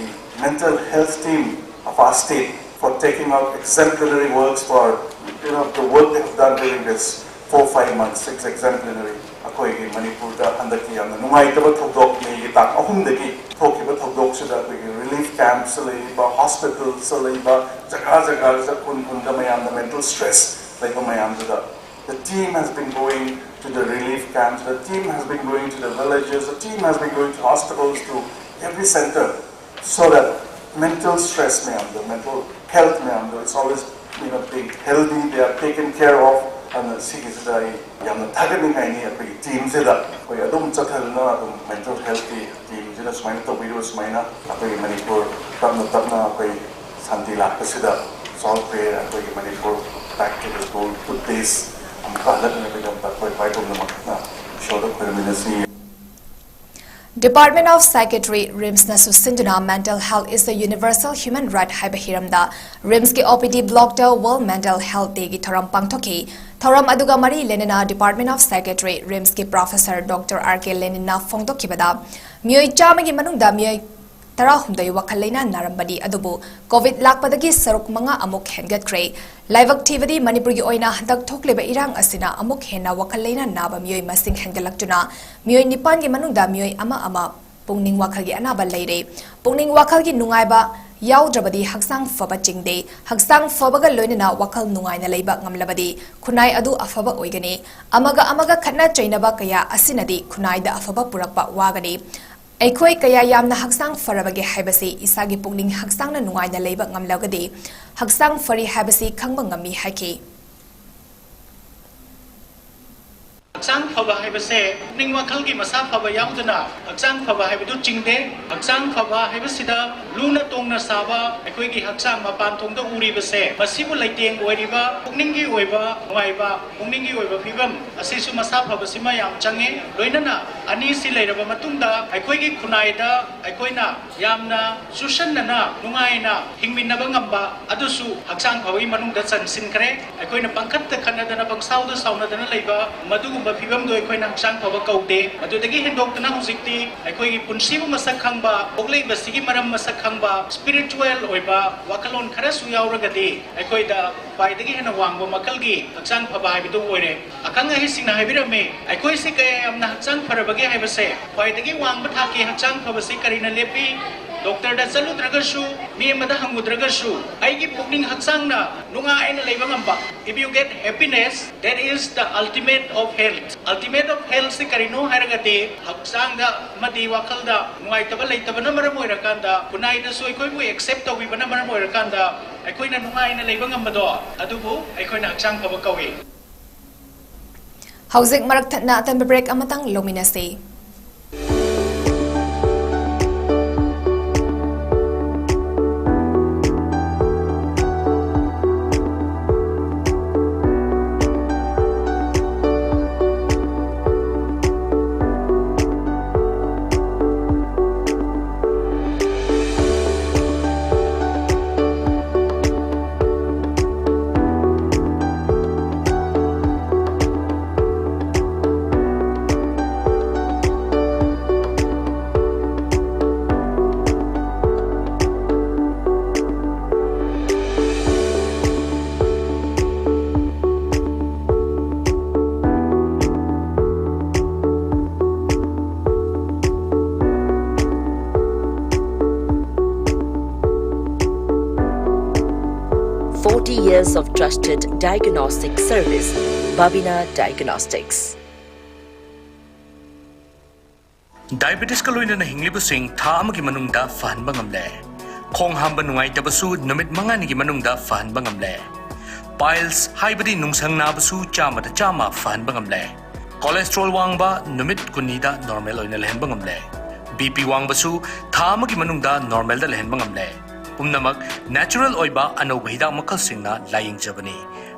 mental health team of our state for taking out exemplary works for, you know, the work they have done during this four, five months. It's exemplary. ꯑꯩꯈꯣꯏꯒꯤ ꯃꯅꯤꯄꯨꯔꯗ ꯍꯟꯗꯛꯀꯤ ꯌꯥꯝꯅ ꯅꯨꯡꯉꯥꯏꯇꯕ ꯊꯧꯗꯣꯛ, ꯃꯦꯒꯤ ꯇꯥꯡ ꯑꯍꯨꯝꯗꯒꯤ ꯊꯣꯛꯈꯤꯕ ꯊꯧꯗꯣꯛꯁꯤꯗ ꯑꯩꯈꯣꯏꯒꯤ relief camps ꯂꯩꯔꯤꯕ, hospitals ꯂꯩꯕ, ꯖꯒꯥ ꯖꯒꯥꯗ, ꯈꯨꯟ ꯈꯨꯟꯗ ꯃꯌꯥꯝꯗ mental stress ꯂꯩꯕ ꯃꯌꯥꯝꯗꯨꯗ, the team has been going to the relief camps, the team has been going to the villages, the team has been going to hospitals, to every center, so that mental stress ꯃꯌꯥꯝꯗꯣ, mental health ꯃꯌꯥꯝꯗꯣ, it's always, you know, being healthy, they are taken care of. ꯑꯗꯨꯅ ꯁꯤꯒꯤꯁꯤꯗ ꯑꯩ ꯌꯥꯝꯅ ꯊꯥꯒꯠꯅꯤꯡꯉꯥꯏꯅꯤ ꯑꯩꯈꯣꯏꯒꯤ teamꯁꯤꯗ꯫ ꯑꯩꯈꯣꯏ ꯑꯗꯨꯝ ꯆꯠꯊꯗꯨꯅ ꯑꯗꯨꯝ mental healthꯀꯤ teamꯁꯤꯅ ꯁꯨꯃꯥꯏꯅ ꯇꯧꯕꯤꯔꯤꯕ ꯁꯨꯃꯥꯏꯅ ꯑꯩꯈꯣꯏꯒꯤ ꯃꯅꯤꯄꯨꯔ ꯇꯞꯅ ꯇꯞꯅ ꯑꯩꯈꯣꯏ ꯁꯥꯟꯇꯤ ꯂꯥꯛꯄꯁꯤꯗ solve prayer ꯑꯩꯈꯣꯏꯒꯤ Manipur back to the goal, good days ꯀꯥꯍꯜꯂꯛꯅꯕꯒꯤꯗꯃꯛꯇ ꯑꯩꯈꯣꯏ ꯚꯥꯏ ꯄꯨꯝꯅꯃꯛꯅ ꯏꯁꯣꯔꯗ ꯈꯣꯏꯔꯝꯃꯤꯟꯅꯁꯤ꯫ Department of Psychiatry, ꯔꯤꯝꯁꯅ ꯁꯨꯁꯤꯟꯗꯨꯅ Mental Health is a Universal Human Right ꯍꯥꯏꯕ ꯍꯤꯔꯝꯗ ꯔꯤꯝꯁꯀꯤ ꯑꯣ ꯄꯤ ꯗꯤ ꯕ꯭ꯂꯣꯛꯇ World Mental Health Dayꯒꯤ ꯊꯧꯔꯝ ꯄꯥꯡꯊꯣꯛꯈꯤ꯫ ꯊꯧꯔꯝ ꯑꯗꯨꯒ ꯃꯔꯤ ꯂꯩꯅꯅ Department of Psychiatry, ꯔꯤꯝꯁꯀꯤ professor Doctor R K Leninꯅ ꯐꯣꯡꯗꯣꯛꯈꯤꯕꯗ, ꯃꯤꯑꯣꯏ ꯆꯥꯝꯃꯒꯤ ꯃꯅꯨꯡꯗ ꯃꯤꯑꯣꯏ ꯇꯔꯥꯍꯨꯝꯗꯣꯏ ꯋꯥꯈꯜ ꯂꯩꯅꯥ ꯅꯥꯔꯝꯕꯅꯤ, ꯑꯗꯨꯕꯨ ꯀꯣꯚꯤꯗ ꯂꯥꯛꯄꯗꯒꯤ ꯁꯔꯨꯛ ꯃꯉꯥ ꯑꯃꯨꯛ ꯍꯦꯟꯒꯠꯈ꯭ꯔꯦ꯫ ꯂꯥꯏꯕꯛ ꯊꯤꯕꯗꯤ ꯃꯅꯤꯄꯨꯔꯒꯤ ꯑꯣꯏꯅ ꯍꯟꯗꯛ ꯊꯣꯛꯂꯤꯕ ꯏꯔꯥꯡ ꯑꯁꯤꯅ ꯑꯃꯨꯛ ꯍꯦꯟꯅ ꯋꯥꯈꯜ ꯂꯩꯅꯥ ꯅꯥꯕ ꯃꯤꯑꯣꯏ ꯃꯁꯤꯡ ꯍꯦꯟꯒꯠꯂꯛꯇꯨꯅ ꯃꯤꯑꯣꯏ ꯅꯤꯄꯥꯟꯒꯤ ꯃꯅꯨꯡꯗ ꯃꯤꯑꯣꯏ ꯑꯃ ꯑꯃ ꯄꯨꯛꯅꯤꯡ ꯋꯥꯈꯜꯒꯤ ꯑꯅꯥꯕ ꯂꯩꯔꯦ꯫ ꯄꯨꯛꯅꯤꯡ ꯋꯥꯈꯜꯒꯤ ꯅꯨꯡꯉꯥꯏꯕ ꯌꯥꯎꯗ꯭ꯔꯕꯗꯤ ꯍꯛꯆꯥꯡ ꯐꯕ ꯆꯤꯡꯗꯦ꯫ ꯍꯛꯆꯥꯡ ꯐꯕꯒ ꯂꯣꯏꯅꯅ ꯋꯥꯈꯜ ꯅꯨꯡꯉꯥꯏꯅ ꯂꯩꯕ ꯉꯝꯂꯕꯗꯤ ꯈꯨꯟꯅꯥꯏ ꯑꯗꯨ ꯑꯐꯕ ꯑꯣꯏꯒꯅꯤ꯫ ꯑꯃꯒ ꯑꯃꯒ ꯈꯠꯅ ꯆꯩꯅꯕ ꯀꯌꯥ ꯑꯁꯤꯅꯗꯤ ꯈꯨꯟꯅꯥꯏꯗ ꯑꯐꯕ ꯄꯨꯔꯛꯄ ꯋꯥꯒꯅꯤ꯫ ꯑꯩꯈꯣꯏ ꯀꯌꯥ ꯌꯥꯝꯅ ꯍꯛꯆꯥꯡ ꯐꯔꯕꯒꯦ ꯍꯥꯏꯕꯁꯤ ꯏꯁꯥꯒꯤ ꯄꯨꯛꯅꯤꯡ ꯍꯛꯆꯥꯡꯅ ꯅꯨꯡꯉꯥꯏꯅ ꯂꯩꯕ ꯉꯝꯂꯒꯗꯤ ꯍꯛꯆꯥꯡ ꯐꯔꯤ ꯍꯥꯏꯕꯁꯤ ꯈꯪꯕ ꯉꯝꯃꯤ ꯍꯥꯏꯈꯤ꯫ ꯍꯛꯆꯥꯡ ꯐꯕ ꯍꯥꯏꯕꯁꯦ ꯄꯨꯛꯅꯤꯡ ꯋꯥꯈꯜꯒꯤ ꯃꯁꯥ ꯐꯕ ꯌꯥꯎꯗꯅ ꯍꯛꯆꯥꯡ ꯐꯕ ꯍꯥꯏꯕꯗꯨ ꯆꯤꯡꯗꯦ꯫ ꯍꯛꯆꯥꯡ ꯐꯕ ꯍꯥꯏꯕꯁꯤꯗ ꯂꯨꯅ ꯇꯣꯡꯅ ꯁꯥꯕ ꯑꯩꯈꯣꯏꯒꯤ ꯍꯛꯆꯥꯡ ꯃꯄꯥꯟ ꯊꯣꯡꯗ ꯎꯔꯤꯕꯁꯦ, ꯃꯁꯤꯕꯨ ꯂꯩꯇꯦꯡ ꯑꯣꯏꯔꯤꯕ ꯄꯨꯛꯅꯤꯡꯒꯤ ꯑꯣꯏꯕ ꯅꯨꯡꯉꯥꯏꯕ, ꯄꯨꯛꯅꯤꯡꯒꯤ ꯑꯣꯏꯕ ꯐꯤꯕꯝ ꯑꯁꯤꯁꯨ ꯃꯁꯥ ꯐꯕꯁꯤꯃ ꯌꯥꯝ ꯆꯪꯉꯤ꯫ ꯂꯣꯏꯅꯅ ꯑꯅꯤꯁꯤ ꯂꯩꯔꯕ ꯃꯇꯨꯡꯗ ꯑꯩꯈꯣꯏꯒꯤ ꯈꯨꯟꯅꯥꯏꯗ ꯑꯩꯈꯣꯏꯅ ꯌꯥꯝꯅ ꯆꯨꯁꯟꯅꯅ ꯅꯨꯡꯉꯥꯏꯅ ꯍꯤꯡꯃꯤꯟꯅꯕ ꯉꯝꯕ ꯑꯗꯨꯁꯨ ꯍꯛꯆꯥꯡ ꯐꯕꯒꯤ ꯃꯅꯨꯡꯗ ꯆꯟꯁꯤꯟꯈ꯭ꯔꯦ꯫ ꯑꯩꯈꯣꯏꯅ ꯄꯪꯈꯠꯇ ꯈꯠꯅꯗꯅ ꯄꯪꯁꯥꯎꯗ ꯁꯥꯎꯅꯗꯅ ꯂꯩꯕ ꯃꯗꯨꯒꯨꯝꯕ ꯐꯤꯕꯝꯗꯣ ꯑꯩꯈꯣꯏꯅ ꯍꯛꯆꯥꯡ ꯐꯕ ꯀꯧꯗꯦ꯫ ꯃꯗꯨꯗꯒꯤ ꯍꯦꯟꯗꯣꯛꯇꯨꯅ ꯍꯧꯖꯤꯛꯇꯤ ꯑꯩꯈꯣꯏꯒꯤ ꯄꯨꯟꯁꯤꯕꯨ ꯃꯁꯛ ꯈꯪꯕ, ꯄꯣꯛꯂꯛꯏꯕꯁꯤꯒꯤ ꯃꯔꯝ ꯃꯁꯛ ꯈꯪꯕ, spiritual ꯑꯣꯏꯕ ꯋꯥꯈꯜꯂꯣꯟ ꯈꯔꯁꯨ ꯌꯥꯎꯔꯒꯗꯤ ꯑꯩꯈꯣꯏꯗ ꯈ꯭ꯋꯥꯏꯗꯒꯤ ꯍꯦꯟꯅ ꯋꯥꯡꯕ ꯃꯈꯜꯒꯤ ꯍꯛꯆꯥꯡ ꯐꯕ ꯍꯥꯏꯕꯗꯨ ꯑꯣꯏꯔꯦ꯫ ꯑꯈꯪ ꯑꯍꯩꯁꯤꯡꯅ ꯍꯥꯏꯕꯤꯔꯝꯃꯤ, ꯑꯩꯈꯣꯏꯁꯤ ꯀꯌꯥ ꯌꯥꯝꯅ ꯍꯛꯆꯥꯡ ꯐꯔꯕꯒꯦ ꯍꯥꯏꯕꯁꯦ ꯈ꯭ꯋꯥꯏꯗꯒꯤ ꯋꯥꯡꯕ ꯊꯥꯛꯀꯤ ꯍꯛꯆꯥꯡ ꯐꯕꯁꯤ ꯀꯔꯤꯅ ꯂꯦꯞꯄꯤ? ꯗꯣꯛꯇꯔꯗ ꯆꯠꯂꯨꯗ꯭ꯔꯒꯁꯨ, ꯃꯤ ꯑꯃꯗ ꯍꯪꯉꯨꯗ꯭ꯔꯒꯁꯨ, ꯑꯩꯒꯤ ꯄꯨꯛꯅꯤꯡ ꯍꯛꯆꯥꯡꯅ ꯅꯨꯡꯉꯥꯏꯅ ꯂꯩꯕ ꯉꯝꯕ, if you get happiness, that is the ultimate of health. Ultimate of health ꯁꯤ ꯀꯔꯤꯅꯣ ꯍꯥꯏꯔꯒꯗꯤ ꯍꯛꯆꯥꯡꯗ ꯑꯃꯗꯤ ꯋꯥꯈꯜꯗ ꯅꯨꯡꯉꯥꯏꯇꯕ ꯂꯩꯇꯕꯅ ꯃꯔꯝ ꯑꯣꯏꯔꯀꯥꯟꯗ, ꯈꯨꯟꯅꯥꯏꯗꯁꯨ ꯑꯩꯈꯣꯏꯕꯨ accept ꯇꯧꯕꯤꯕꯅ ꯃꯔꯝ ꯑꯣꯏꯔꯀꯥꯟꯗ ꯑꯩꯈꯣꯏꯅ ꯅꯨꯡꯉꯥꯏꯅ ꯂꯩꯕ ꯉꯝꯕꯗꯣ, ꯑꯗꯨꯕꯨ ꯑꯩꯈꯣꯏꯅ ꯍꯛꯆꯥꯡ ꯐꯕ ꯀꯧꯏ꯫ ꯍꯧꯖꯤꯛ ꯃꯔꯛ ꯊꯠꯅ ꯑꯇꯦꯟꯕ break ꯑꯃꯇꯪ ꯂꯧꯃꯤꯟꯅꯁꯤ꯫ Thirty years of trusted diagnostic service, Babina Diagnostics. Diabetesꯀ ꯂꯣꯏꯅꯅ ꯍꯤꯡꯂꯤꯕꯁꯤꯡ ꯊꯥ ꯑꯃꯒꯤ ꯃꯅꯨꯡꯗ ꯐꯍꯟꯕ ꯉꯝꯂꯦ꯫ ꯈꯣꯡ ꯍꯥꯝꯕ ꯅꯨꯡꯉꯥꯏꯇꯕꯁꯨ ꯅꯨꯃꯤꯠ ꯃꯉꯥꯅꯤꯒꯤ ꯃꯅꯨꯡꯗ ꯐꯍꯟꯕ ꯉꯝꯂꯦ꯫ Piles ꯍꯥꯏꯕꯗꯤ ꯅꯨꯡꯁꯪ ꯅꯥꯕꯁꯨ ꯆꯥꯝꯃꯗ ꯆꯥꯝꯃ ꯐꯍꯟꯕ ꯉꯝꯂꯦ꯫ Cholesterol ꯋꯥꯡꯕ ꯅꯨꯃꯤꯠ ꯀꯨꯟꯅꯤꯗ normal ꯑꯣꯏꯅ ꯂꯩꯍꯟꯕ ꯉꯝꯂꯦ꯫ BP ꯋꯥꯡꯕꯁꯨ ꯊꯥ ꯑꯃꯒꯤ ꯃꯅꯨꯡꯗ normalꯗ ꯂꯩꯍꯟꯕ ꯉꯝꯂꯦ꯫ ꯄꯨꯝꯅꯃꯛ natural ꯑꯣꯏꯕ ꯑꯅꯧꯕ ꯍꯤꯗꯥꯛ ꯃꯈꯜꯁꯤꯡꯅ ꯂꯥꯌꯦꯡꯖꯕꯅꯤ꯫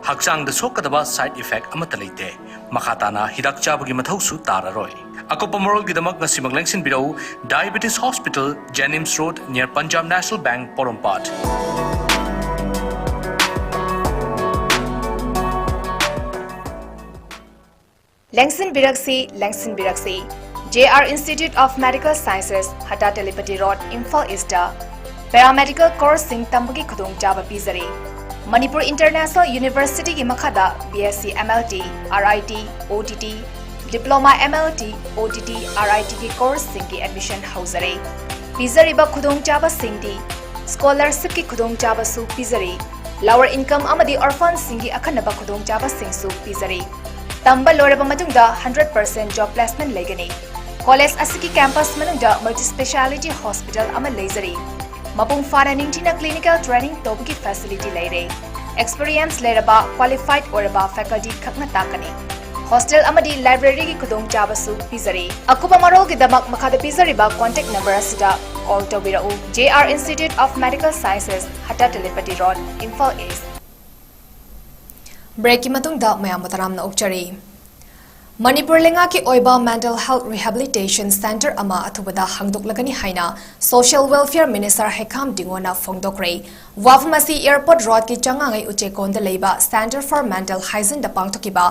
ꯍꯛꯆꯥꯡꯗ ꯁꯣꯛꯀꯗꯕ side effect ꯑꯃꯠꯇ ꯂꯩꯇꯦ꯫ ꯃꯈꯥ ꯇꯥꯅ ꯍꯤꯗꯥꯛ ꯆꯥꯕꯒꯤ ꯃꯊꯧꯁꯨ ꯇꯥꯔꯔꯣꯏ꯫ ꯑꯀꯨꯞꯄ ꯃꯔꯣꯜꯒꯤꯗꯃꯛ ꯉꯁꯤꯃꯛ ꯂꯦꯡꯁꯤꯟꯕꯤꯔꯛꯎ, Diabetes Hospital, JNIMS Road, near Punjab National Bank, ꯄꯣꯔꯣꯝꯄꯥꯠ꯫ ꯂꯦꯡꯁꯤꯟꯕꯤꯔꯛꯁꯤ, ꯂꯦꯡꯁꯤꯟꯕꯤꯔꯛꯁꯤ꯫ JR Institute of Medical Sciences, Hatta Telipati road, Imphal east paramedical courseꯁꯤꯡ ꯇꯝꯕꯒꯤ ꯈꯨꯗꯣꯡꯆꯥꯕ ꯄꯤꯖꯔꯤ꯫ ꯃꯅꯤꯄꯨꯔ International Universityꯒꯤ ꯃꯈꯥꯗ BSc MLT, RIT, OTT, Diploma MLT, OTT, RITꯒꯤ courseꯁꯤꯡꯒꯤ admission ꯍꯧꯖꯔꯦ꯫ ꯄꯤꯖꯔꯤꯕ ꯈꯨꯗꯣꯡꯆꯥꯕꯁꯤꯡꯗꯤ: scholarshipꯀꯤ ꯈꯨꯗꯣꯡꯆꯥꯕꯁꯨ ꯄꯤꯖꯔꯤ꯫ Lower income ꯑꯃꯗꯤ orphanꯁꯤꯡꯒꯤ ꯑꯈꯟꯅꯕ ꯈꯨꯗꯣꯡꯆꯥꯕꯁꯤꯡꯁꯨ ꯄꯤꯖꯔꯤ꯫ ꯇꯝꯕ ꯂꯣꯏꯔꯕ ꯃꯇꯨꯡꯗ hundred percent job placement ꯂꯩꯒꯅꯤ꯫ College ꯑꯁꯤꯒꯤ campus ꯃꯅꯨꯡꯗ multi speciality hospital ꯑꯃ ꯂꯩꯖꯔꯤ꯫ ꯃꯄꯨꯡ ꯐꯥꯅ ꯅꯤꯡꯊꯤꯅ clinical training ꯇꯧꯕꯒꯤ facility ꯂꯩꯔꯦ꯫ Experience ꯂꯩꯔꯕ, qualified ꯑꯣꯏꯔꯕ faculty ꯈꯛꯅ ꯇꯥꯛꯀꯅꯤ꯫ Hostel ꯑꯃꯗꯤ libraryꯒꯤ ꯈꯨꯗꯣꯡꯆꯥꯕꯁꯨ ꯄꯤꯖꯔꯤ꯫ ꯑꯀꯨꯞꯄ ꯃꯔꯣꯜꯒꯤꯗꯃꯛ ꯃꯈꯥꯗ ꯄꯤꯖꯔꯤꯕ contact number ꯑꯁꯤꯗ call ꯇꯧꯕꯤꯔꯛꯎ꯫ JR Institute of Medical Sciences, Hatta Telipati road, Imphal east. Breakꯀꯤ ꯃꯇꯨꯡꯗ ꯃꯌꯥꯝꯕꯨ ꯇꯔꯥꯝꯅ ꯑꯣꯛꯆꯔꯤ꯫ ꯃꯅꯤꯄꯨꯔ ꯂꯩꯉꯥꯛꯀꯤ ꯑꯣꯏꯕ mental health rehabilitation centre ꯑꯃ ꯑꯊꯨꯕꯗ ꯍꯥꯡꯗꯣꯛꯂꯒꯅꯤ ꯍꯥꯏꯅ Social Welfare Minister ꯍꯩꯈꯥꯝ ꯗꯤꯡꯒꯣꯅ ꯐꯣꯡꯗꯣꯛꯈ꯭ꯔꯦ꯫ ꯋꯥꯐꯝ ꯑꯁꯤ Airport Roadꯀꯤ ꯆꯉꯥꯡꯉꯩ ꯎꯆꯦꯛꯀꯣꯟꯗ ꯂꯩꯕ Centre for Mental Hygieneꯗ ꯄꯥꯡꯊꯣꯛꯈꯤꯕ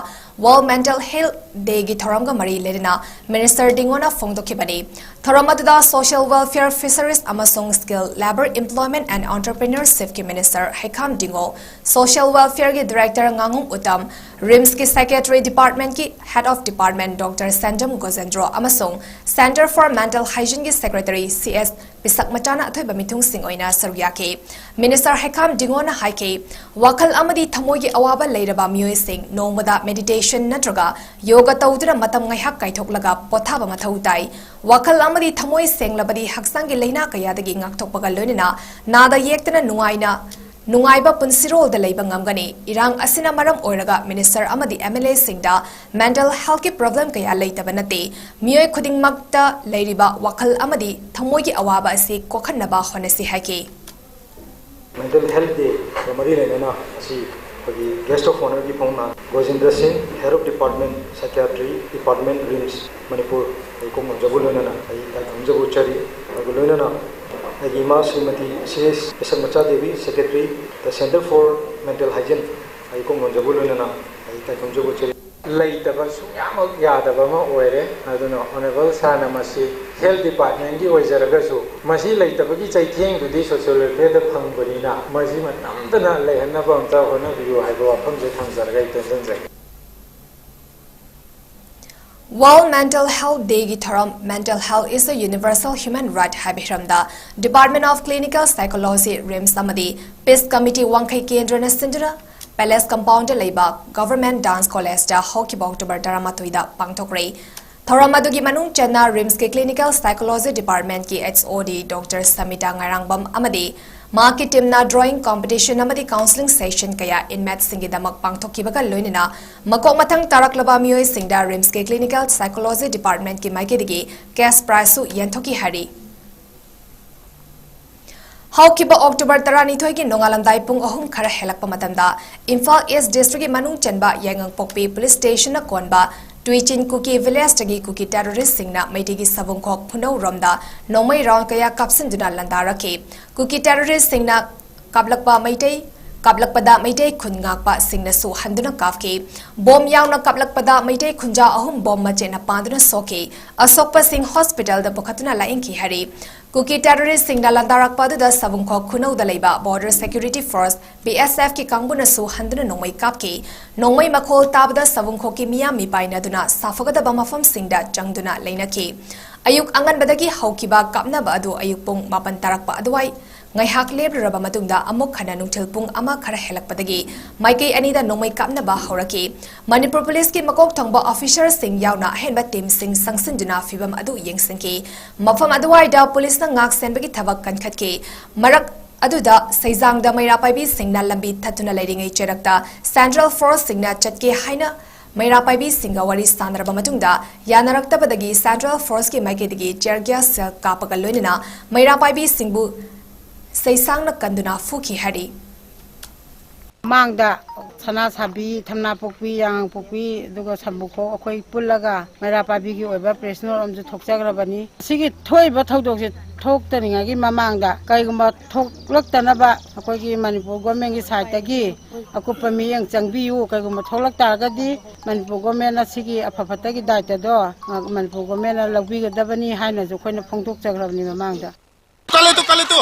World Mental Health Day ꯒꯤ ꯊꯧꯔꯝꯒ ꯃꯔꯤ ꯂꯩꯅꯅ Minister ꯗꯤꯡꯒꯣꯅ ꯐꯣꯡꯗꯣꯛꯈꯤꯕꯅꯤ꯫ ꯊꯧꯔꯝ ꯑꯗꯨꯗ Social Welfare, Fisheries ꯑꯃꯁꯨꯡ Skill, Labour, Employment and Entrepreneurship ꯀꯤ Minister ꯍꯩꯈꯥꯝ ꯗꯤꯡꯒꯣ, Social Welfare ꯒꯤ Director ꯉꯥꯉꯣꯝ ꯎꯇꯝ, RIMS ꯀꯤ Secretary, Department ꯀꯤ Head of Department Doctor ꯁꯦꯟꯖꯝ ꯒꯣꯖꯦꯟꯗ꯭ꯔꯣ ꯑꯃꯁꯨꯡ Centre for Mental Hygiene ꯒꯤ Secretary ꯁꯤ ꯑꯦꯁ ꯄꯤꯁꯛ ꯃꯆꯥꯅ ꯑꯊꯣꯏꯕ ꯃꯤꯊꯨꯡꯁꯤꯡ ꯑꯣꯏꯅ ꯁꯔꯨꯛ ꯌꯥꯈꯤ꯫ Minister ꯍꯩꯈꯥꯝ ꯗꯤꯡꯒꯣꯅ ꯍꯥꯏꯈꯤ, ꯋꯥꯈꯜ ꯑꯃꯗꯤ ꯊꯃꯣꯏꯒꯤ ꯑꯋꯥꯕ ꯂꯩꯔꯕ ꯃꯤꯑꯣꯏꯁꯤꯡ ꯅꯣꯡꯃꯗ meditation ꯅꯠꯇ꯭ꯔꯒ ꯌꯣꯒ ꯇꯧꯗꯨꯅ ꯃꯇꯝ ꯉꯥꯏꯍꯥꯛ ꯀꯥꯏꯊꯣꯛꯂꯒ ꯄꯣꯊꯥꯕ ꯃꯊꯧ ꯇꯥꯏ꯫ ꯋꯥꯈꯜ ꯑꯃꯗꯤ ꯊꯃꯣꯏ ꯁꯦꯡꯂꯕꯗꯤ ꯍꯛꯆꯥꯡꯒꯤ ꯂꯥꯏꯅꯥ ꯀꯌꯥꯗꯒꯤ ꯉꯥꯛꯊꯣꯛꯄꯒ ꯂꯣꯏꯅꯅ ꯅꯥꯗ ꯌꯦꯛꯇꯅ ꯅꯨꯡꯉꯥꯏꯅ, ꯅꯨꯡꯉꯥꯏꯕ ꯄꯨꯟꯁꯤꯔꯣꯜꯗ ꯂꯩꯕ ꯉꯝꯒꯅꯤ꯫ ꯏꯔꯥꯡ ꯑꯁꯤꯅ ꯃꯔꯝ ꯑꯣꯏꯔꯒ Minister ꯑꯃꯗꯤ MLA ꯁꯤꯡꯗ mental health ꯀꯤ problem ꯀꯌꯥ ꯂꯩꯇꯕ ꯅꯠꯇꯦ꯫ ꯃꯤꯑꯣꯏ ꯈꯨꯗꯤꯡꯃꯛꯇ ꯂꯩꯔꯤꯕ ꯋꯥꯈꯜ ꯑꯃꯗꯤ ꯊꯃꯣꯏꯒꯤ ꯑꯋꯥꯕ ꯑꯁꯤ ꯀꯣꯛꯍꯟꯅꯕ ꯍꯣꯠꯅꯁꯤ ꯍꯥꯏꯈꯤ꯫ Mental Health Day ꯒ ꯃꯔꯤ ꯂꯩꯅꯅ ꯑꯁꯤ ꯑꯩꯈꯣꯏꯒꯤ Guest of Honour ꯒꯤ ꯄꯥꯎꯅ ꯒꯣꯖꯤꯟꯗ꯭ꯔ ꯁꯤꯡ, Head of Department Psychiatry Department, RIMS Manipur, ꯑꯩ ꯀꯣꯛ ꯅꯣꯟꯖꯕ ꯂꯣꯏꯅꯅ ꯑꯩ ꯏꯀꯥꯏ ꯈꯨꯝꯅꯖꯕ ꯎꯠꯆꯔꯤ꯫ ꯑꯗꯨꯒ ꯂꯣꯏꯅꯅ ꯑꯩꯒꯤ ꯏꯃꯥ ꯁ꯭ꯔꯤꯃꯇꯤ ꯁꯤ ꯑꯦꯁ ꯄꯤꯁꯛ ꯃꯆꯥ Devi, Secretary, The Centre for Mental Hygiene, ꯑꯩ ꯀꯣꯛ ꯅꯣꯟꯖꯕ ꯂꯣꯏꯅꯅ ꯑꯩ ꯏꯀꯥꯏ ꯈꯨꯝꯅꯖꯕ ꯎꯠꯆꯔꯤ꯫ ꯂꯩꯇꯕ ꯁꯨꯡꯌꯥꯃꯛ ꯌꯥꯗꯕ ꯑꯃ ꯑꯣꯏꯔꯦ꯫ ꯑꯗꯨꯅ Honourable Sir ꯅ ꯃꯁꯤ Health Department ꯀꯤ ꯑꯣꯏꯖꯔꯒꯁꯨ, ꯃꯁꯤ ꯂꯩꯇꯕꯒꯤ ꯆꯩꯊꯦꯡꯗꯨꯗꯤ Social Welfare ꯗ ꯐꯪꯕꯅꯤꯅ, ꯃꯁꯤꯃ ꯅꯝꯗꯅ ꯂꯩꯍꯟꯅꯕ ꯑꯝꯇ ꯍꯣꯠꯅꯕꯤꯌꯨ ꯍꯥꯏꯕ ꯋꯥꯐꯝꯁꯦ ꯊꯝꯖꯔꯒ ꯑꯩ ꯇꯦꯟꯖꯟꯖꯒꯦ꯫ World Mental Health Day ꯒꯤ ꯊꯧꯔꯝ Mental Health is a Universal Human Right ꯍꯥꯏꯕ ꯍꯤꯔꯝꯗ Department of Clinical Psychology, RIMS ꯑꯃꯗꯤ Peace Committee ꯋꯥꯡꯈꯩ ꯀꯦꯟꯗ꯭ꯔꯅ ꯁꯤꯟꯗꯨꯅ Palace Compound ꯗ ꯂꯩꯕ Government Dance College ꯇ ꯍꯧꯈꯤꯕ October ꯇꯔꯥꯃꯥꯊꯣꯏꯗ ꯄꯥꯡꯊꯣꯛꯈ꯭ꯔꯦ꯫ ꯊꯧꯔꯝ ꯑꯗꯨꯒꯤ ꯃꯅꯨꯡ ꯆꯟꯅ RIMS ꯀꯤ Clinical Psychology Department ꯀꯤ H O D Doctor ꯁꯃꯤꯇꯥ ꯉꯥꯏꯔꯥꯡꯕꯝ ꯑꯃꯗꯤ ꯃꯍꯥꯛꯀꯤ team ꯅ drawing competition ꯑꯃꯗꯤ counselling session ꯀꯌꯥ inmate ꯁꯤꯡꯒꯤꯗꯃꯛ ꯄꯥꯡꯊꯣꯛꯈꯤꯕꯒ ꯂꯣꯏꯅꯅ ꯃꯀꯣꯛ ꯃꯊꯪ ꯇꯥꯔꯛꯂꯕ ꯃꯤꯑꯣꯏꯁꯤꯡꯗ RIMS ꯀꯤ Clinical Psychology Department ꯀꯤ ꯃꯥꯏꯀꯩꯗꯒꯤ cash prize ꯁꯨ ꯌꯦꯟꯊꯣꯛꯈꯤ ꯍꯥꯏꯔꯤ꯫ ꯍꯧꯈꯤꯕ October ꯇꯔꯥꯅꯤꯊꯣꯏꯒꯤ ꯅꯣꯡꯉꯥꯜꯂꯝꯗꯥꯏ ꯄꯨꯡ ꯑꯍꯨꯝ ꯈꯔ ꯍꯦꯜꯂꯛꯄ ꯃꯇꯝꯗ ꯏꯝꯐꯥꯜ East District ꯀꯤ ꯃꯅꯨꯡ ꯆꯟꯕ ꯌꯥꯏꯉꯪꯄꯣꯛꯄꯤ Police Station ꯅ ꯀꯣꯟꯕ ꯇꯨꯏꯆꯤꯟ ꯀꯨꯀꯤ Village ꯇꯒꯤ ꯀꯨꯀꯤ terrorist ꯁꯤꯡꯅ ꯃꯩꯇꯩꯒꯤ ꯁꯥꯕꯨꯡꯈꯣꯛ ꯈꯨꯅꯧꯔꯣꯝꯗ ꯅꯣꯡꯃꯩ round ꯀꯌꯥ ꯀꯥꯞꯁꯤꯟꯗꯨꯅ ꯂꯥꯟꯗꯥꯔꯛꯈꯤ꯫ ꯀꯨꯀꯤ terrorist ꯁꯤꯡꯅ ꯀꯥꯞꯂꯛꯄ ꯃꯩꯇꯩ ꯀꯥꯞꯂꯛꯄꯗ ꯃꯩꯇꯩ ꯈꯨꯟ ꯉꯥꯛꯄꯁꯤꯡꯅꯁꯨ ꯍꯟꯗꯨꯅ ꯀꯥꯞꯈꯤ꯫ ꯕꯣꯝ ꯌꯥꯎꯅ ꯀꯥꯞꯂꯛꯄꯗ ꯃꯩꯇꯩ ꯈꯨꯟꯖꯥ ꯑꯍꯨꯝ ꯕꯣꯝ ꯃꯆꯦꯠꯅ ꯄꯥꯟꯗꯨꯅ ꯁꯣꯛꯈꯤ꯫ ꯑꯁꯣꯛꯄꯁꯤꯡ ꯍꯣꯁꯄꯤꯇꯥꯜꯗ ꯄꯨꯈꯠꯇꯨꯅ ꯂꯥꯌꯦꯡꯈꯤ ꯍꯥꯏꯔꯤ꯫ ꯀꯨꯀꯤ ꯇꯦꯔꯣꯔꯤꯁꯁꯤꯡꯅ ꯂꯥꯟꯗꯥꯔꯛꯄ ꯑꯗꯨꯗ ꯁꯕꯨꯡꯈꯣꯛ ꯈꯨꯅꯧꯗ ꯂꯩꯕ Border Security Force, B S F ꯀꯤ ꯀꯥꯡꯕꯨꯅꯁꯨ ꯍꯟꯗꯨꯅ ꯅꯣꯡꯃꯩ ꯀꯥꯞꯈꯤ꯫ ꯅꯣꯡꯃꯩ ꯃꯈꯣꯜ ꯇꯥꯕꯗ ꯁꯕꯨꯡꯈꯣꯛꯀꯤ ꯃꯤꯌꯥꯝ ꯃꯤꯄꯥꯏꯅꯗꯨꯅ ꯁꯥꯐꯒꯗꯕ ꯃꯐꯝꯁꯤꯡꯗ ꯆꯪꯗꯨꯅ ꯂꯩꯅꯈꯤ꯫ ꯑꯌꯨꯛ ꯑꯉꯟꯕꯗꯒꯤ ꯍꯧꯈꯤꯕ ꯀꯥꯞꯅꯕ ꯑꯗꯨ ꯑꯌꯨꯛ ꯄꯨꯡ ꯃꯥꯄꯟ ꯇꯥꯔꯛꯄ ꯑꯗꯨꯋꯥꯏ ꯉꯥꯏꯍꯥꯛ ꯂꯦꯞꯂꯨꯔꯕ ꯃꯇꯨꯡꯗ ꯑꯃꯨꯛ ꯍꯟꯅ ꯅꯨꯡꯊꯤꯜ ꯄꯨꯡ ꯑꯃ ꯈꯔ ꯍꯦꯜꯂꯛꯄꯗꯒꯤ ꯃꯥꯏꯀꯩ ꯑꯅꯤꯗ ꯅꯣꯡꯃꯩ ꯀꯥꯞꯅꯕ ꯍꯧꯔꯛꯈꯤ꯫ ꯃꯅꯤꯄꯨꯔ ꯄꯨꯂꯤꯁꯀꯤ ꯃꯀꯣꯛ ꯊꯣꯡꯕ ꯑꯣꯐꯤꯁꯔꯁꯤꯡ ꯌꯥꯎꯅ ꯑꯍꯦꯟꯕ ꯇꯤꯝꯁꯤꯡ ꯆꯪꯁꯤꯟꯗꯨꯅ ꯐꯤꯚꯝ ꯑꯗꯨ ꯌꯦꯡꯁꯤꯟꯈꯤ꯫ ꯃꯐꯝ ꯑꯗꯨꯋꯥꯏꯗ ꯄꯨꯂꯤꯁꯅ ꯉꯥꯛ ꯁꯦꯟꯕꯒꯤ ꯊꯕꯛ ꯀꯟꯈꯠꯈꯤ꯫ ꯃꯔꯛ ꯑꯗꯨꯗ ꯁꯩꯖꯥꯡꯗ ꯃꯩꯔꯥ ꯄꯥꯏꯕꯤꯁꯤꯡꯅ ꯂꯝꯕꯤ ꯊꯠꯇꯨꯅ ꯂꯩꯔꯤꯉꯩ ꯆꯦꯔꯛꯇ Central Force ꯁꯤꯡꯅ ꯆꯠꯀꯦ ꯍꯥꯏꯅ ꯃꯩꯔꯥ ꯄꯥꯏꯕꯤꯁꯤꯡꯒ ꯋꯥꯔꯤ ꯁꯥꯟꯅꯔꯕ ꯃꯇꯨꯡꯗ ꯌꯥꯅꯔꯛꯇꯕꯗꯒꯤ Central Force ꯀꯤ ꯃꯥꯏꯀꯩꯗꯒꯤ tear gas shell ꯀꯥꯞꯄꯒ ꯂꯣꯏꯅꯅ ꯃꯩꯔꯥ ꯄꯥꯏꯕꯤꯁꯤꯡꯕꯨ ꯁꯩꯁꯥꯡꯅ ꯀꯟꯗꯨꯅ ꯐꯨꯈꯤ ꯍꯥꯏꯔꯤ꯫ ꯃꯃꯥꯡꯗ ꯁꯅꯥ ꯁꯥꯕꯤ, ꯊꯝꯅꯥ ꯄꯣꯛꯄꯤ, ꯌꯥꯉꯥꯡ ꯄꯣꯛꯄꯤ, ꯑꯗꯨꯒ ꯁꯝꯕꯨꯈꯣꯛ ꯑꯩꯈꯣꯏ ꯄꯨꯜꯂꯒ ꯃꯩꯔꯥ ꯄꯥꯏꯕꯤꯒꯤ ꯑꯣꯏꯕ press note ꯑꯃꯁꯨ ꯊꯣꯛꯆꯈ꯭ꯔꯕꯅꯤ꯫ ꯁꯤꯒꯤ ꯊꯣꯛꯏꯕ ꯊꯧꯗꯣꯛꯁꯦ ꯊꯣꯛꯇꯅꯤꯡꯉꯥꯏꯒꯤ ꯃꯃꯥꯡꯗ ꯀꯩꯒꯨꯝꯕ ꯊꯣꯛꯂꯛꯇꯅꯕ ꯑꯩꯈꯣꯏꯒꯤ ꯃꯅꯤꯄꯨꯔ government ꯀꯤ side ꯇꯒꯤ ꯑꯀꯨꯞꯄ ꯃꯤꯠꯌꯦꯡ ꯆꯪꯕꯤꯌꯨ꯫ ꯀꯩꯒꯨꯝꯕ ꯊꯣꯛꯂꯛ ꯇꯥꯔꯒꯗꯤ ꯃꯅꯤꯄꯨꯔ government ꯅ ꯁꯤꯒꯤ ꯑꯐ ꯐꯠꯇꯒꯤ ꯗꯥꯏꯇꯗꯣ, ꯑ, ꯃꯅꯤꯄꯨꯔ government ꯅ ꯂꯧꯕꯤꯒꯗꯕꯅꯤ ꯍꯥꯏꯅꯁꯨ ꯑꯩꯈꯣꯏꯅ ꯐꯣꯡꯗꯣꯛꯆꯈ꯭ꯔꯕꯅꯤ ꯃꯃꯥꯡꯗ꯫ ꯀꯜꯂꯦ ꯇꯨ, ꯀꯜꯂꯦ ꯇꯨ꯫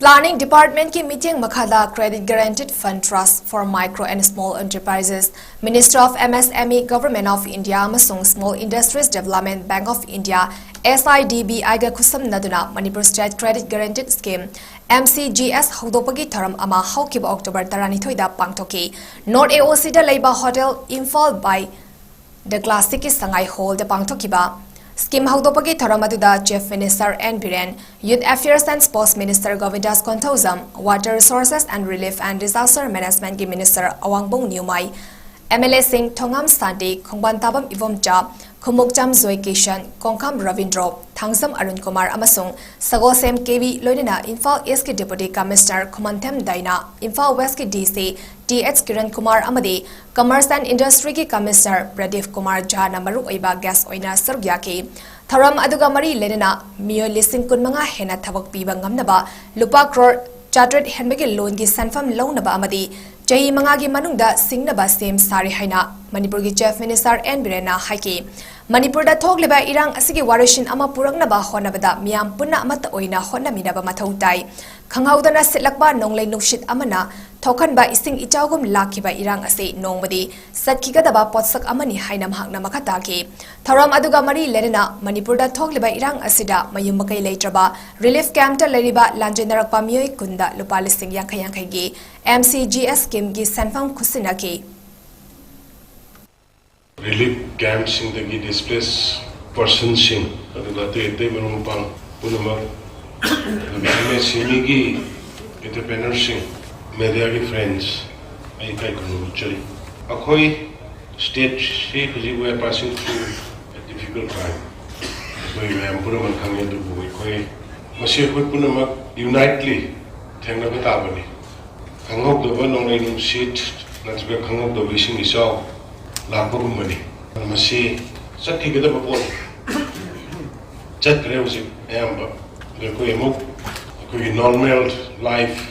Planning Department ꯀꯤ ꯃꯤꯠꯌꯦꯡ ꯃꯈꯥꯗ Credit Guaranteed Fund Trust for Micro and Small Enterprises, Ministry of M S M E, Government of India ꯑꯃꯁꯨꯡ Small Industries Development Bank of India, S I D B I ꯒ ꯈꯨꯠꯁꯝꯅꯗꯨꯅ Manipur State Credit Guaranteed Scheme, M C G S, ꯍꯧꯗꯣꯛꯄꯒꯤ ꯊꯧꯔꯝ ꯑꯃ ꯍꯧꯈꯤꯕ October ꯇꯔꯥꯅꯤꯊꯣꯏꯗ ꯄꯥꯡꯊꯣꯛꯈꯤ꯫ North A O C ꯗ ꯂꯩꯕ Hotel Imphal by The Classic ꯀꯤ ꯁꯉꯥꯏ hall ꯗ ꯄꯥꯡꯊꯣꯛꯈꯤꯕ scheme ꯍꯧꯗꯣꯛꯄꯒꯤ ꯊꯧꯔꯝ ꯑꯗꯨꯗ Chief Minister N Biren, Youth Affairs and Sports Minister Govindas Konthoujam, Water Resources and Relief and Disaster Management ꯀꯤ Minister Awangbong Newmai, M L A ꯁꯤꯡ ꯊꯣꯉꯥꯝ ꯁꯥꯟꯇꯤ, ꯈꯣꯡꯕꯥꯟ ꯇꯥꯕꯝ ꯏꯕꯣꯝꯆꯥ, ꯈꯨꯃꯨꯛꯆꯝ ꯖꯣꯏ ꯀꯤꯁꯟ, ꯀꯣꯡꯈꯥꯝ ꯔꯕꯤꯟꯗ꯭ꯔꯣ, ꯊꯥꯡꯖꯝ ꯑꯔꯨꯟ ꯀꯨꯃꯥꯔ ꯑꯃꯁꯨꯡ ꯁꯒꯣꯜꯁꯦꯝ ꯀꯦ B ꯂꯣꯏꯅꯅ ꯏꯝꯐꯥꯜ ꯏꯁꯀꯤ deputy commissioner ꯈꯨꯃꯟꯊꯦꯝ ꯗꯥꯏꯅꯥ, ꯏꯝꯐꯥꯜ ꯋꯦꯁꯀꯤ ꯗꯤ C T H Kiran Kumar ꯑꯃꯗꯤ Commerce and Industryꯒꯤ commissioner Pradeep Kumar ꯖꯥꯅ ꯃꯔꯨꯑꯣꯏꯕ gas ꯑꯣꯏꯅ ꯁꯔꯨꯛ ꯌꯥꯈꯤ꯫ ꯊꯧꯔꯝ ꯑꯗꯨꯒ ꯃꯔꯤ ꯂꯩꯅꯅ ꯃꯤꯑꯣꯏ ꯂꯤꯁꯤꯡ ꯀꯨꯟꯃꯉꯥ ꯍꯦꯟꯅ ꯊꯕꯛ ꯄꯤꯕ ꯉꯝꯅꯕ ꯂꯨꯄꯥ ꯀ꯭ꯔꯣꯔ ꯆꯥꯇ꯭ꯔꯦꯠ ꯍꯦꯟꯕꯒꯤ ꯂꯣꯟꯒꯤ ꯁꯦꯟꯐꯝ ꯂꯧꯅꯕ ꯑꯃꯗꯤ ꯆꯍꯤ ꯃꯉꯥꯒꯤ ꯃꯅꯨꯡꯗ ꯁꯤꯡꯅꯕ ꯁꯦꯝ ꯁꯥꯔꯤ ꯍꯥꯏꯅ ꯃꯅꯤꯄꯨꯔꯒꯤ ꯆꯤꯐ ꯃꯤꯅꯤꯁꯇꯔ ꯑꯦꯟ ꯕꯤꯔꯦꯟꯅ ꯍꯥꯏꯈꯤ꯫ ꯃꯅꯤꯄꯨꯔꯗ ꯊꯣꯛꯂꯤꯕ ꯏꯔꯥꯡ ꯑꯁꯤꯒꯤ ꯋꯥꯔꯣꯏꯁꯤꯟ ꯑꯃ ꯄꯨꯔꯛꯅꯕ ꯍꯣꯠꯅꯕꯗ ꯃꯤꯌꯥꯝ ꯄꯨꯟꯅ ꯑꯃꯠꯇ ꯑꯣꯏꯅ ꯍꯣꯠꯅꯃꯤꯟꯅꯕ ꯃꯊꯧ ꯇꯥꯏ꯫ ꯈꯪꯍꯧꯗꯅ ꯁꯤꯠꯂꯛꯄ ꯅꯣꯡꯂꯩ ꯅꯨꯡꯁꯤꯠ ꯑꯃꯅ ꯊꯣꯛꯍꯟꯕ ꯏꯁꯤꯡ ꯏꯆꯥꯎꯒꯨꯝ ꯂꯥꯛꯈꯤꯕ ꯏꯔꯥꯡ ꯑꯁꯤ ꯅꯣꯡꯃꯗꯤ ꯆꯠꯈꯤꯒꯗꯕ ꯄꯣꯠꯁꯛ ꯑꯃꯅꯤ ꯍꯥꯏꯅ ꯃꯍꯥꯛꯅ ꯃꯈꯥ ꯇꯥꯈꯤ꯫ ꯊꯧꯔꯝ ꯑꯗꯨꯒ ꯃꯔꯤ ꯂꯩꯅꯅ ꯃꯅꯤꯄꯨꯔꯗ ꯊꯣꯛꯂꯤꯕ ꯏꯔꯥꯡ ꯑꯁꯤꯗ ꯃꯌꯨꯝ ꯃꯀꯩ ꯂꯩꯇ꯭ꯔꯕ ꯔꯤꯂꯤꯐ ꯀꯦꯝꯞꯇ ꯂꯩꯔꯤꯕ ꯂꯥꯟꯖꯦꯟꯅꯔꯛꯄ ꯃꯤꯑꯣꯏ ꯀꯨꯟꯗ ꯂꯨꯄꯥ ꯂꯤꯁꯤꯡ ꯌꯥꯡꯈꯩ ꯌꯥꯡꯈꯩꯒꯤ ꯑꯦꯝ ꯁꯤ ꯖꯤ ꯑꯦꯁ ꯁ꯭ꯀꯤꯝꯒꯤ ꯁꯦꯟꯐꯝ ꯈꯨꯠꯁꯤꯟꯅꯈꯤ꯫ ꯔꯤꯂꯤꯐ ꯀꯦꯝꯞꯁꯤꯡꯗꯒꯤ ꯗꯤꯁꯄ꯭ꯂꯦꯁ ꯄꯔꯁꯟꯁꯤꯡ, ꯑꯗꯨꯒ ꯑꯇꯩ ꯑꯇꯩ ꯃꯔꯨꯞ ꯃꯄꯥꯡ ꯄꯨꯝꯅꯃꯛ, ꯑꯗꯨꯒ ꯑꯦꯝ ꯑꯦꯁ ꯑꯦꯝ ꯏꯒꯤ ꯑꯦꯟꯇꯔꯄ꯭ꯔꯦꯅꯔꯁꯤꯡ, ꯃꯦꯗꯤꯌꯥꯒꯤ ꯐ꯭ꯔꯦꯟꯁ, ꯑꯩ ꯏꯀꯥꯏ ꯈꯨꯝꯅꯕ ꯎꯠꯆꯔꯤ꯫ ꯑꯩꯈꯣꯏ ꯁ꯭ꯇꯦꯠꯁꯤ ꯍꯧꯖꯤꯛ we are passing through a difficult time꯫ ꯑꯩꯈꯣꯏ ꯃꯌꯥꯝ ꯄꯨꯝꯅꯃꯛ ꯈꯪꯉꯤ, ꯑꯗꯨꯕꯨ ꯑꯩꯈꯣꯏ ꯃꯁꯤ ꯑꯩꯈꯣꯏ ꯄꯨꯝꯅꯃꯛ ꯌꯨꯅꯥꯏꯠꯂꯤ ꯊꯦꯡꯅꯕ ꯇꯥꯕꯅꯤ꯫ ꯈꯪꯍꯧꯗꯕ ꯅꯣꯡꯂꯩ ꯅꯨꯡꯁꯤꯠ ꯅꯠꯇ꯭ꯔꯒ ꯈꯪꯍꯧꯗꯕ ꯏꯁꯤꯡ ꯏꯆꯥꯎ ꯂꯥꯛꯄꯒꯨꯝꯕꯅꯤ꯫ ꯃꯁꯤ ꯆꯠꯈꯤꯒꯗꯕ ꯄꯣꯠꯅꯤ꯫ ꯆꯠꯈ꯭ꯔꯦ ꯍꯧꯖꯤꯛ ꯑꯌꯥꯝꯕ꯫ ꯑꯗꯣ ꯑꯩꯈꯣꯏ ꯑꯃꯨꯛ ꯑꯩꯈꯣꯏꯒꯤ ꯅꯣꯔꯃꯦꯜ ꯂꯥꯏꯐ,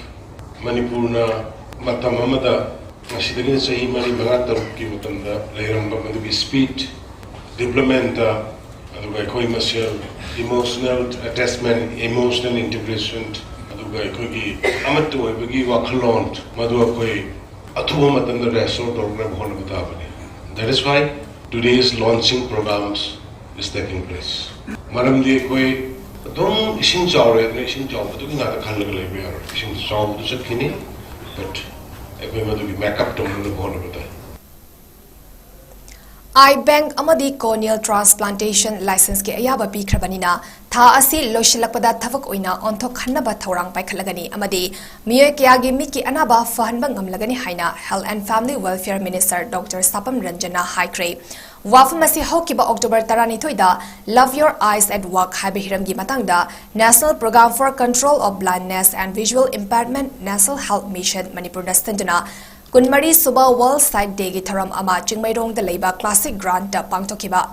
ꯃꯅꯤꯄꯨꯔꯅ ꯃꯇꯝ ꯑꯃꯗ ꯉꯁꯤꯗꯒꯤꯅ ꯆꯍꯤ ꯃꯔꯤ, ꯃꯉꯥ, ꯇꯔꯨꯛꯀꯤ ꯃꯇꯝꯗ ꯂꯩꯔꯝꯕ ꯃꯗꯨꯒꯤ ꯁ꯭ꯄꯤꯠ ꯗꯤꯕ꯭ꯂꯞꯃꯦꯟꯇ, ꯑꯗꯨꯒ ꯑꯩꯈꯣꯏ ꯃꯁꯦꯜ ꯏꯃꯣꯁꯅꯦꯜ ꯑꯦꯇꯦꯆꯃꯦꯟ, ꯏꯃꯣꯁꯅꯦꯜ ꯏꯟꯇꯤꯒ꯭ꯔꯦꯁꯟ, ꯑꯗꯨꯒ ꯑꯩꯈꯣꯏꯒꯤ ꯑꯃꯠꯇ ꯑꯣꯏꯕꯒꯤ ꯋꯥꯈꯜꯂꯣꯟ, ꯃꯗꯨ ꯑꯩꯈꯣꯏ ꯑꯊꯨꯕ ꯃꯇꯝꯗ ꯔꯦꯁꯇꯣꯔ ꯇꯧꯔꯛꯅꯕ ꯍꯣꯠꯅꯕ ꯇꯥꯕꯅꯤ꯫ That is why today's launching programs is taking place. ꯃꯔꯝꯗꯤ ꯑꯩꯈꯣꯏ ꯑꯗꯨꯝ ꯏꯁꯤꯡ ꯆꯥꯎꯔꯦ ꯑꯗꯨꯅ ꯏꯁꯤꯡ ꯆꯥꯎꯕꯗꯨꯒꯤ ꯉꯥꯛꯇ ꯈꯜꯂꯒ ꯂꯩꯕ ꯌꯥꯔꯣꯏ꯫ ꯏꯁꯤꯡ ꯆꯥꯎꯕꯗꯨ ꯆꯠꯈꯤꯅꯤ, but ꯑꯩꯈꯣꯏ ꯃꯗꯨꯒꯤ ꯃꯦꯛꯑꯞ ꯇꯧꯅꯅꯕ ꯍꯣꯠꯅꯕ ꯇꯥꯏ꯫ ꯑꯥꯏ ꯕꯦꯡꯛ ꯑꯃꯗꯤ ꯀꯣꯔꯅꯤꯌꯦꯜ ꯇ꯭ꯔꯥꯟꯁꯄ꯭ꯂꯥꯟꯇꯦꯁꯟ ꯂꯥꯏꯁꯦꯟꯁꯀꯤ ꯑꯌꯥꯕ ꯄꯤꯈ꯭ꯔꯕꯅꯤꯅ, ꯊꯥ ꯑꯁꯤ ꯂꯣꯏꯁꯤꯜꯂꯛꯄꯗ ꯊꯕꯛ ꯑꯣꯏꯅ ꯑꯣꯟꯊꯣꯛꯍꯟꯅꯕ ꯊꯧꯔꯥꯡ ꯄꯥꯏꯈꯠꯂꯒꯅꯤ ꯑꯃꯗꯤ ꯃꯤꯑꯣꯏ ꯀꯌꯥꯒꯤ ꯃꯤꯠꯀꯤ ꯑꯅꯥꯕ ꯐꯍꯟꯕ ꯉꯝꯂꯒꯅꯤ ꯍꯥꯏꯅ Health and Family Welfare Minister Doctor ꯁꯥꯄꯝ ꯔꯟꯖꯟꯅ ꯍꯥꯏꯈ꯭ꯔꯦ꯫ ꯋꯥꯐꯝ ꯑꯁꯤ ꯍꯧꯈꯤꯕ October ꯇꯔꯥꯅꯤꯊꯣꯏꯗ Love Your Eyes at Work ꯍꯥꯏꯕ ꯍꯤꯔꯝꯒꯤ ꯃꯇꯥꯡꯗ National Program for Control of Blindness and Visual Impairment National Health Mission ꯃꯅꯤꯄꯨꯔꯗ ꯁꯤꯟꯗꯨꯅ ꯀꯨꯟꯃꯔꯤ ꯁꯨꯕ World Sight Dayꯒꯤ ꯊꯧꯔꯝ ꯑꯃ ꯆꯤꯡꯃꯩꯔꯣꯡꯗ ꯂꯩꯕ Classic Groundꯇ ꯄꯥꯡꯊꯣꯛꯈꯤꯕ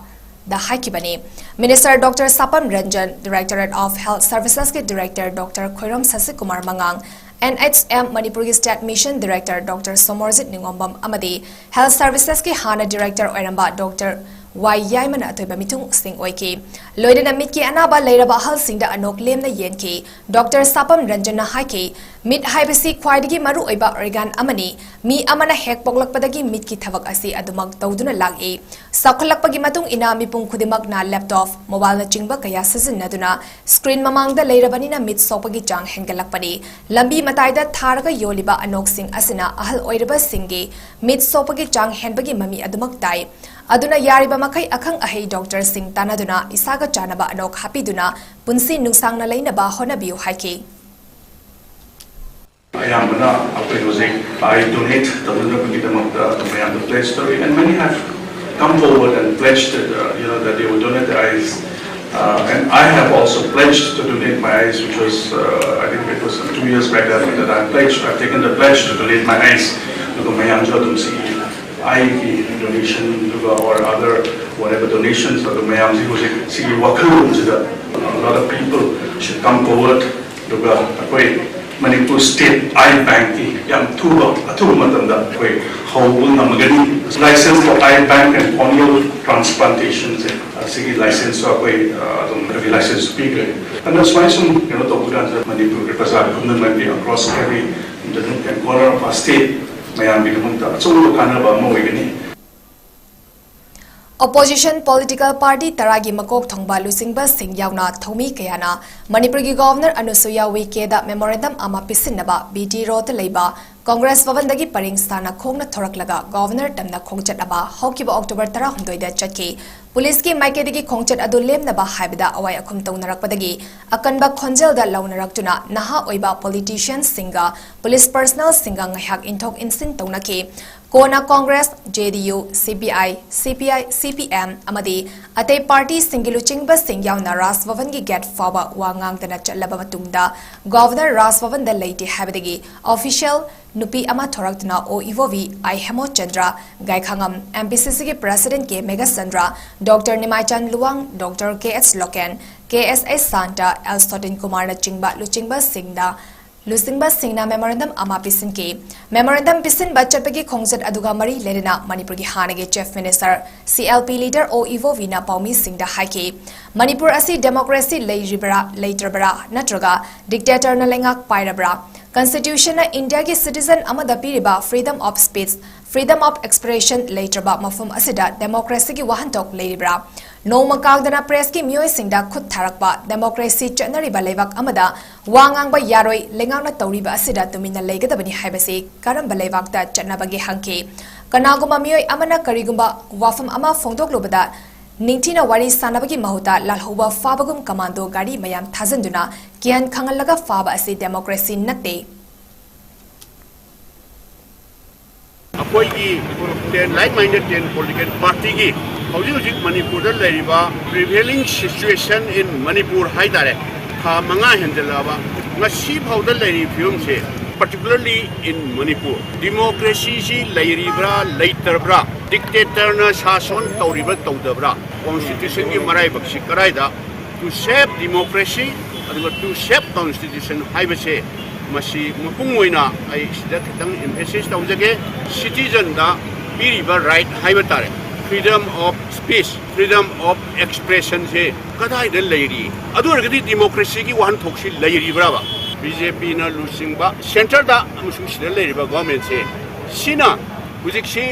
ꯗ ꯍꯥꯏꯈꯤꯕꯅꯤ꯫ Minister Doctor ꯁꯥꯄꯝ Ranjan, Directorate of Health Servicesꯀꯤ Director Doctor ꯈꯣꯏꯔꯝ ꯁꯁꯤꯀꯨꯃꯥꯔ ꯃꯉꯥꯡ, NHM ꯃꯅꯤꯄꯨꯔꯒꯤ State Mission Director Doctor Somorjit ꯅꯤꯉꯣꯝꯕꯝ ꯑꯃꯗꯤ Health Servicesꯀꯤ ꯍꯥꯟꯅ Director ꯑꯣꯏꯔꯝꯕ Doctor ꯋꯥꯏ ꯌꯥꯏꯃꯅ ꯑꯊꯣꯏꯕ ꯃꯤꯊꯨꯡꯁꯤꯡ ꯑꯣꯏꯈꯤ꯫ ꯂꯣꯏꯅꯅ ꯃꯤꯠꯀꯤ ꯑꯅꯥꯕ ꯂꯩꯔꯕ ꯑꯍꯜꯁꯤꯡꯗ ꯑꯅꯣꯛ ꯂꯦꯝꯅ ꯌꯦꯟꯈꯤ꯫ Doctor ꯁꯥꯄꯝ ꯔꯟꯖꯟꯅ ꯍꯥꯏꯈꯤ, ꯃꯤꯠ ꯍꯥꯏꯕꯁꯤ ꯈ꯭ꯋꯥꯏꯗꯒꯤ ꯃꯔꯨꯑꯣꯏꯕ organ ꯑꯃꯅꯤ꯫ ꯃꯤ ꯑꯃꯅ ꯍꯦꯛ ꯄꯣꯛꯂꯛꯄꯗꯒꯤ ꯃꯤꯠꯀꯤ ꯊꯕꯛ ꯑꯁꯤ ꯑꯗꯨꯃꯛ ꯇꯧꯗꯨꯅ ꯂꯥꯛꯏ꯫ ꯆꯥꯎꯈꯠꯂꯛꯄꯒꯤ ꯃꯇꯨꯡ ꯏꯟꯅ ꯃꯤꯄꯨꯝ ꯈꯨꯗꯤꯡꯃꯛꯅ laptop, mobileꯅꯆꯤꯡꯕ ꯀꯌꯥ ꯁꯤꯖꯤꯟꯅꯗꯨꯅ screen ꯃꯃꯥꯡꯗ ꯂꯩꯔꯕꯅꯤꯅ ꯃꯤꯠ ꯁꯣꯛꯄꯒꯤ ꯆꯥꯡ ꯍꯦꯟꯒꯠꯂꯛꯄꯅꯤ꯫ ꯂꯝꯕꯤ ꯃꯇꯥꯏꯗ ꯊꯥꯔꯒ ꯌꯣꯜꯂꯤꯕ ꯑꯅꯣꯛꯁꯤꯡ ꯑꯁꯤꯅ ꯑꯍꯜ ꯑꯣꯏꯔꯕꯁꯤꯡꯒꯤ ꯃꯤꯠ ꯁꯣꯛꯄꯒꯤ ꯆꯥꯡ ꯍꯦꯟꯕꯒꯤ ꯃꯃꯤ ꯑꯗꯨꯃꯛ ꯇꯥꯏ꯫ ꯑꯗꯨꯅ ꯌꯥꯔꯤꯕ ꯃꯈꯩ ꯑꯈꯪ ꯑꯍꯩ doctorꯁꯤꯡ ꯇꯥꯟꯅꯗꯨꯅ ꯏꯁꯥꯒ ꯆꯥꯟꯅꯕ ꯑꯅꯣꯛ ꯍꯥꯞꯄꯤꯗꯨꯅ ꯄꯨꯟꯁꯤ ꯅꯨꯡꯁꯥꯡꯅ ꯂꯩꯅꯕ ꯍꯣꯠꯅꯕꯤꯌꯨ ꯍꯥꯏꯈꯤ꯫ ꯑꯌꯥꯝꯕꯅ ꯑꯩꯈꯣꯏ ꯍꯧꯖꯤꯛ eye donate ꯇꯧꯅꯅꯕꯒꯤꯗꯃꯛꯇ ꯑꯗꯨꯝ ꯃꯌꯥꯝꯗ pledge ꯇꯧꯔꯤ, and many have come forward and pledged that, uh, you know, that they will donate their eyes. Uh, and I have also pledged to donate my eyes, which was, uh, I think it was two years back that, that I pledged, I've taken the pledge to donate my eyes. ꯑꯗꯨꯒ ꯃꯌꯥꯝꯁꯨ ꯑꯗꯨꯝ ꯁꯤꯒꯤ eyeꯒꯤ donation ꯑꯗꯨꯒ or other whatever donations ꯑꯗꯨ ꯃꯌꯥꯝꯁꯤ ꯍꯧꯖꯤꯛ ꯁꯤꯒꯤ ꯋꯥꯈꯜꯂꯣꯟꯁꯤꯗ a lot of people should come forward. ꯑꯗꯨꯒ ꯑꯩꯈꯣꯏ Manipur State Eye Bankꯀꯤ ꯌꯥꯝ ꯊꯨꯕ, ꯑꯊꯨꯕ ꯃꯇꯝꯗ ꯑꯩꯈꯣꯏ ꯍꯧꯕ ꯉꯝꯃꯒꯅꯤ꯫ License for eye bank and corneal transplantationꯁꯦ, ꯑꯁꯤꯒꯤ licenseꯁꯨ ꯑꯩꯈꯣꯏ, ꯑ, ꯑꯗꯨꯝ license ꯄꯤꯈ꯭ꯔꯦ꯫ ꯑꯗꯨꯅ ꯁꯨꯃꯥꯏꯅ ꯁꯨꯝ ꯀꯩꯅꯣ ꯇꯧꯕ ꯀꯥꯟꯗ ꯃꯅꯤꯄꯨꯔꯒꯤ ꯄ꯭ꯔꯖꯥ ꯄꯨꯝꯅꯃꯛꯀꯤ across every the nook and corner of our state ꯃꯌꯥꯝꯒꯤꯗꯃꯛꯇ ꯑꯆꯧꯕ ꯀꯥꯟꯅꯕ ꯑꯃ ꯑꯣꯏꯒꯅꯤ꯫ Opposition political party ꯇꯔꯥꯒꯤ ꯃꯀꯣꯛ ꯊꯣꯡꯕ ꯂꯨꯆꯤꯡꯕꯁꯤꯡ ꯌꯥꯎꯅ ꯊꯧꯃꯤ ꯀꯌꯥꯅ ꯃꯅꯤꯄꯨꯔꯒꯤ Governor ꯑꯅꯨꯁꯨꯏꯌꯥ ꯎꯏꯀꯦꯗ memorandum ꯑꯃ ꯄꯤꯁꯤꯟꯅꯕ B T Roadꯇ ꯂꯩꯕ Congress ꯚꯕꯟꯗꯒꯤ ꯄꯔꯦꯡ ꯁꯥꯅ ꯈꯣꯡꯅ ꯊꯣꯔꯛꯂꯒ Governor ꯇꯝꯅ ꯈꯣꯡꯆꯠ ꯑꯃ ꯍꯧꯈꯤꯕ October ꯇꯔꯥꯍꯨꯝꯗꯣꯏꯗ ꯆꯠꯈꯤ꯫ ꯄꯨꯂꯤꯁꯀꯤ ꯃꯥꯏꯀꯩꯗꯒꯤ ꯈꯣꯡꯆꯠ ꯑꯗꯨ ꯂꯦꯝꯅꯕ ꯍꯥꯏꯕꯗ ꯑꯋꯥꯏ ꯑꯈꯨꯝ ꯇꯧꯅꯔꯛꯄꯗꯒꯤ ꯑꯀꯟꯕ ꯈꯣꯟꯖꯦꯜꯗ ꯂꯥꯎꯅꯔꯛꯇꯨꯅ ꯅꯍꯥ ꯑꯣꯏꯕ politicianꯁꯤꯡꯒ police personnelꯁꯤꯡꯒ ꯉꯥꯏꯍꯥꯛ ꯏꯟꯊꯣꯛ ꯏꯟꯁꯤꯟ ꯇꯧꯅꯈꯤ꯫ ꯀꯣꯟꯅ ꯀꯣꯡꯒ꯭ꯔꯦꯁ, ꯖꯦ ꯗꯤ ꯌꯨ, ꯁꯤ ꯄꯤ ꯑꯥꯏ, ꯁꯤ ꯄꯤ ꯑꯥꯏ, ꯁꯤ ꯄꯤ ꯑꯦꯝ ꯑꯃꯗꯤ ꯑꯇꯩ ꯄꯥꯔꯇꯤꯁꯤꯡꯒꯤ ꯂꯨꯆꯤꯡꯕꯁꯤꯡ ꯌꯥꯎꯅ ꯔꯥꯖ ꯚꯕꯟꯒꯤ ꯒꯦꯠ ꯐꯥꯎꯕ ꯋꯥ ꯉꯥꯡꯗꯅ ꯆꯠꯂꯕ ꯃꯇꯨꯡꯗ ꯒꯣꯚꯔꯅꯔ ꯔꯥꯖ ꯚꯕꯟꯗ ꯂꯩꯇꯦ ꯍꯥꯏꯕꯗꯒꯤ ꯑꯣꯐꯤꯁꯤꯌꯦꯜ ꯅꯨꯄꯤ ꯑꯃ ꯊꯣꯔꯛꯇꯨꯅ ꯑꯣ ꯏꯕꯣꯕꯤ ꯑꯥꯏ ꯍꯦꯃꯣꯆꯟꯗ꯭ꯔ ꯒꯥꯏꯈꯥꯉꯝ, ꯑꯦꯝ ꯄꯤ ꯁꯤ ꯁꯤꯒꯤ ꯄ꯭ꯔꯦꯁꯤꯗꯦꯟꯠ ꯀꯦ ꯃꯦꯘꯆꯟꯗ꯭ꯔ, ꯗꯣꯛꯇꯔ ꯅꯤꯃꯥꯏꯆꯥꯟ ꯂꯨꯋꯥꯡ, ꯗꯣꯛꯇꯔ ꯀꯦ ꯑꯦꯁ ꯂꯣꯀꯦꯟ, ꯀꯦ ꯑꯦꯁ ꯑꯦꯁ ꯁꯥꯟꯇ, ꯑꯦꯜ ꯁꯣꯇꯤꯟ ꯀꯨꯃꯥꯔꯅꯆꯤꯡꯕ ꯂꯨꯆꯤꯡꯕꯁꯤꯡꯅ ꯂꯨꯆꯤꯡꯕꯁꯤꯡꯅ ꯃꯦꯃꯣꯔꯦꯟꯗꯝ ꯑꯃ ꯄꯤꯁꯤꯟꯈꯤ꯫ ꯃꯦꯃꯣꯔꯦꯟꯗꯝ ꯄꯤꯁꯤꯟꯕ ꯆꯠꯄꯒꯤ ꯈꯣꯡꯆꯠ ꯑꯗꯨꯒ ꯃꯔꯤ ꯂꯩꯅꯅ ꯃꯅꯤꯄꯨꯔꯒꯤ ꯍꯥꯟꯅꯒꯤ chief minister, C L P leader ꯑꯣ ꯏꯕꯣꯕꯤꯅ ꯄꯥꯎꯃꯤꯁꯤꯡꯗ ꯍꯥꯏꯈꯤ, ꯃꯅꯤꯄꯨꯔ ꯑꯁꯤ ꯗꯦꯃꯣꯀ꯭ꯔꯦꯁꯤ ꯂꯩꯔꯤꯕ꯭ꯔꯥ ꯂꯩꯇ꯭ꯔꯕ꯭ꯔꯥ ꯅꯠꯇ꯭ꯔꯒ ꯗꯤꯛꯇꯦꯇꯔꯅ ꯂꯩꯉꯥꯛ ꯄꯥꯏꯔꯕ꯭ꯔꯥ? ꯀꯟꯁꯇꯤꯇ꯭ꯌꯨꯁꯟꯅ ꯏꯟꯗꯤꯌꯥꯒꯤ ꯁꯤꯇꯤꯖꯟ ꯑꯃꯗ ꯄꯤꯔꯤꯕ freedom of speech, freedom of expression ꯂꯩꯇ꯭ꯔꯕ ꯃꯐꯝ ꯑꯁꯤꯗ ꯗꯦꯃꯣꯀ꯭ꯔꯦꯁꯤꯒꯤ ꯋꯥꯍꯟꯊꯣꯛ ꯂꯩꯔꯤꯕ꯭ꯔꯥ? ꯅꯣꯡꯃ ꯀꯥꯡꯗꯅ ꯄ꯭ꯔꯦꯁꯀꯤ ꯃꯤꯑꯣꯏꯁꯤꯡꯗ ꯈꯨꯠ ꯊꯥꯔꯛꯄ, ꯗꯦꯃꯣꯀ꯭ꯔꯦꯁꯤ ꯆꯠꯅꯔꯤꯕ ꯂꯩꯕꯥꯛ ꯑꯃꯗ ꯋꯥ ꯉꯥꯡꯕ ꯌꯥꯔꯣꯏ, ꯂꯩꯉꯥꯛꯅ ꯇꯧꯔꯤꯕ ꯑꯁꯤꯗ ꯇꯨꯃꯤꯟꯅ ꯂꯩꯒꯗꯕꯅꯤ ꯍꯥꯏꯕꯁꯤ ꯀꯔꯝꯕ ꯂꯩꯕꯥꯛꯇ ꯆꯠꯅꯕꯒꯦ ꯍꯪꯈꯤ꯫ ꯀꯅꯥꯒꯨꯝꯕ ꯃꯤꯑꯣꯏ ꯑꯃꯅ ꯀꯔꯤꯒꯨꯝꯕ ꯋꯥꯐꯝ ꯑꯃ ꯐꯣꯡꯗꯣꯛꯂꯨꯕꯗ ꯅꯤꯡꯊꯤꯅ ꯋꯥꯔꯤ ꯁꯥꯅꯕꯒꯤ ꯃꯍꯨꯠꯇ ꯂꯥꯜꯍꯧꯕ ꯐꯥꯕꯒꯨꯝ ꯀꯃꯥꯟꯗꯣ ꯒꯥꯔꯤ ꯃꯌꯥꯝ ꯊꯥꯖꯤꯟꯗꯨꯅ ꯀꯤꯍꯟ ꯈꯪꯍꯜꯂꯒ ꯐꯥꯕ ꯑꯁꯤ ꯗꯦꯃꯣꯀ꯭ꯔꯦꯁꯤ ꯅꯠꯇꯦ꯫ ꯑꯩꯈꯣꯏꯒꯤ ten, like minded ten political party ꯒꯤ ꯍꯧꯖꯤꯛ ꯍꯧꯖꯤꯛ ꯃꯅꯤꯄꯨꯔꯗ ꯂꯩꯔꯤꯕ prevailing situation in Manipur ꯍꯥꯏ ꯇꯥꯔꯦ, ꯊꯥ ꯃꯉꯥ ꯍꯦꯟꯖꯜꯂꯛꯑꯕ ꯉꯁꯤ ꯐꯥꯎꯗ ꯂꯩꯔꯤꯕ ꯐꯤꯕꯝꯁꯦ, particularly in Manipur, democracy ꯁꯤ ꯂꯩꯔꯤꯕ꯭ꯔꯥ ꯂꯩꯇ꯭ꯔꯕ꯭ꯔꯥ, dictator ꯅ ꯁꯥꯁꯣꯟ ꯇꯧꯔꯤꯕ꯭ꯔꯥ ꯇꯧꯗꯕ꯭ꯔꯥ, constitution ꯒꯤ ꯃꯔꯥꯏꯕꯛꯁꯤ ꯀꯗꯥꯏꯗ, to save democracy ꯑꯗꯨꯒ to save constitution ꯍꯥꯏꯕꯁꯦ, ꯃꯁꯤ ꯃꯄꯨꯡ ꯑꯣꯏꯅ ꯑꯩ ꯁꯤꯗ ꯈꯤꯇꯪ emphasis ꯇꯧꯖꯒꯦ꯫ Citizen ꯗ ꯄꯤꯔꯤꯕ right ꯍꯥꯏꯕ ꯇꯥꯔꯦ, freedom of speech, freedom of expression ꯁꯦ ꯀꯗꯥꯏꯗ ꯂꯩꯔꯤ? ꯑꯗꯨ ꯑꯣꯏꯔꯒꯗꯤ democracy ꯒꯤ ꯋꯥꯍꯟꯊꯣꯛꯁꯤ ꯂꯩꯔꯤꯕ꯭ꯔꯥꯕ? ꯕꯤ ꯖꯦ ꯄꯤ ꯅ ꯂꯨꯆꯤꯡꯕ centre ꯗ ꯑꯃꯁꯨꯡ ꯁꯤꯗ ꯂꯩꯔꯤꯕ government ꯁꯦ, ꯁꯤꯅ ꯍꯧꯖꯤꯛꯁꯤ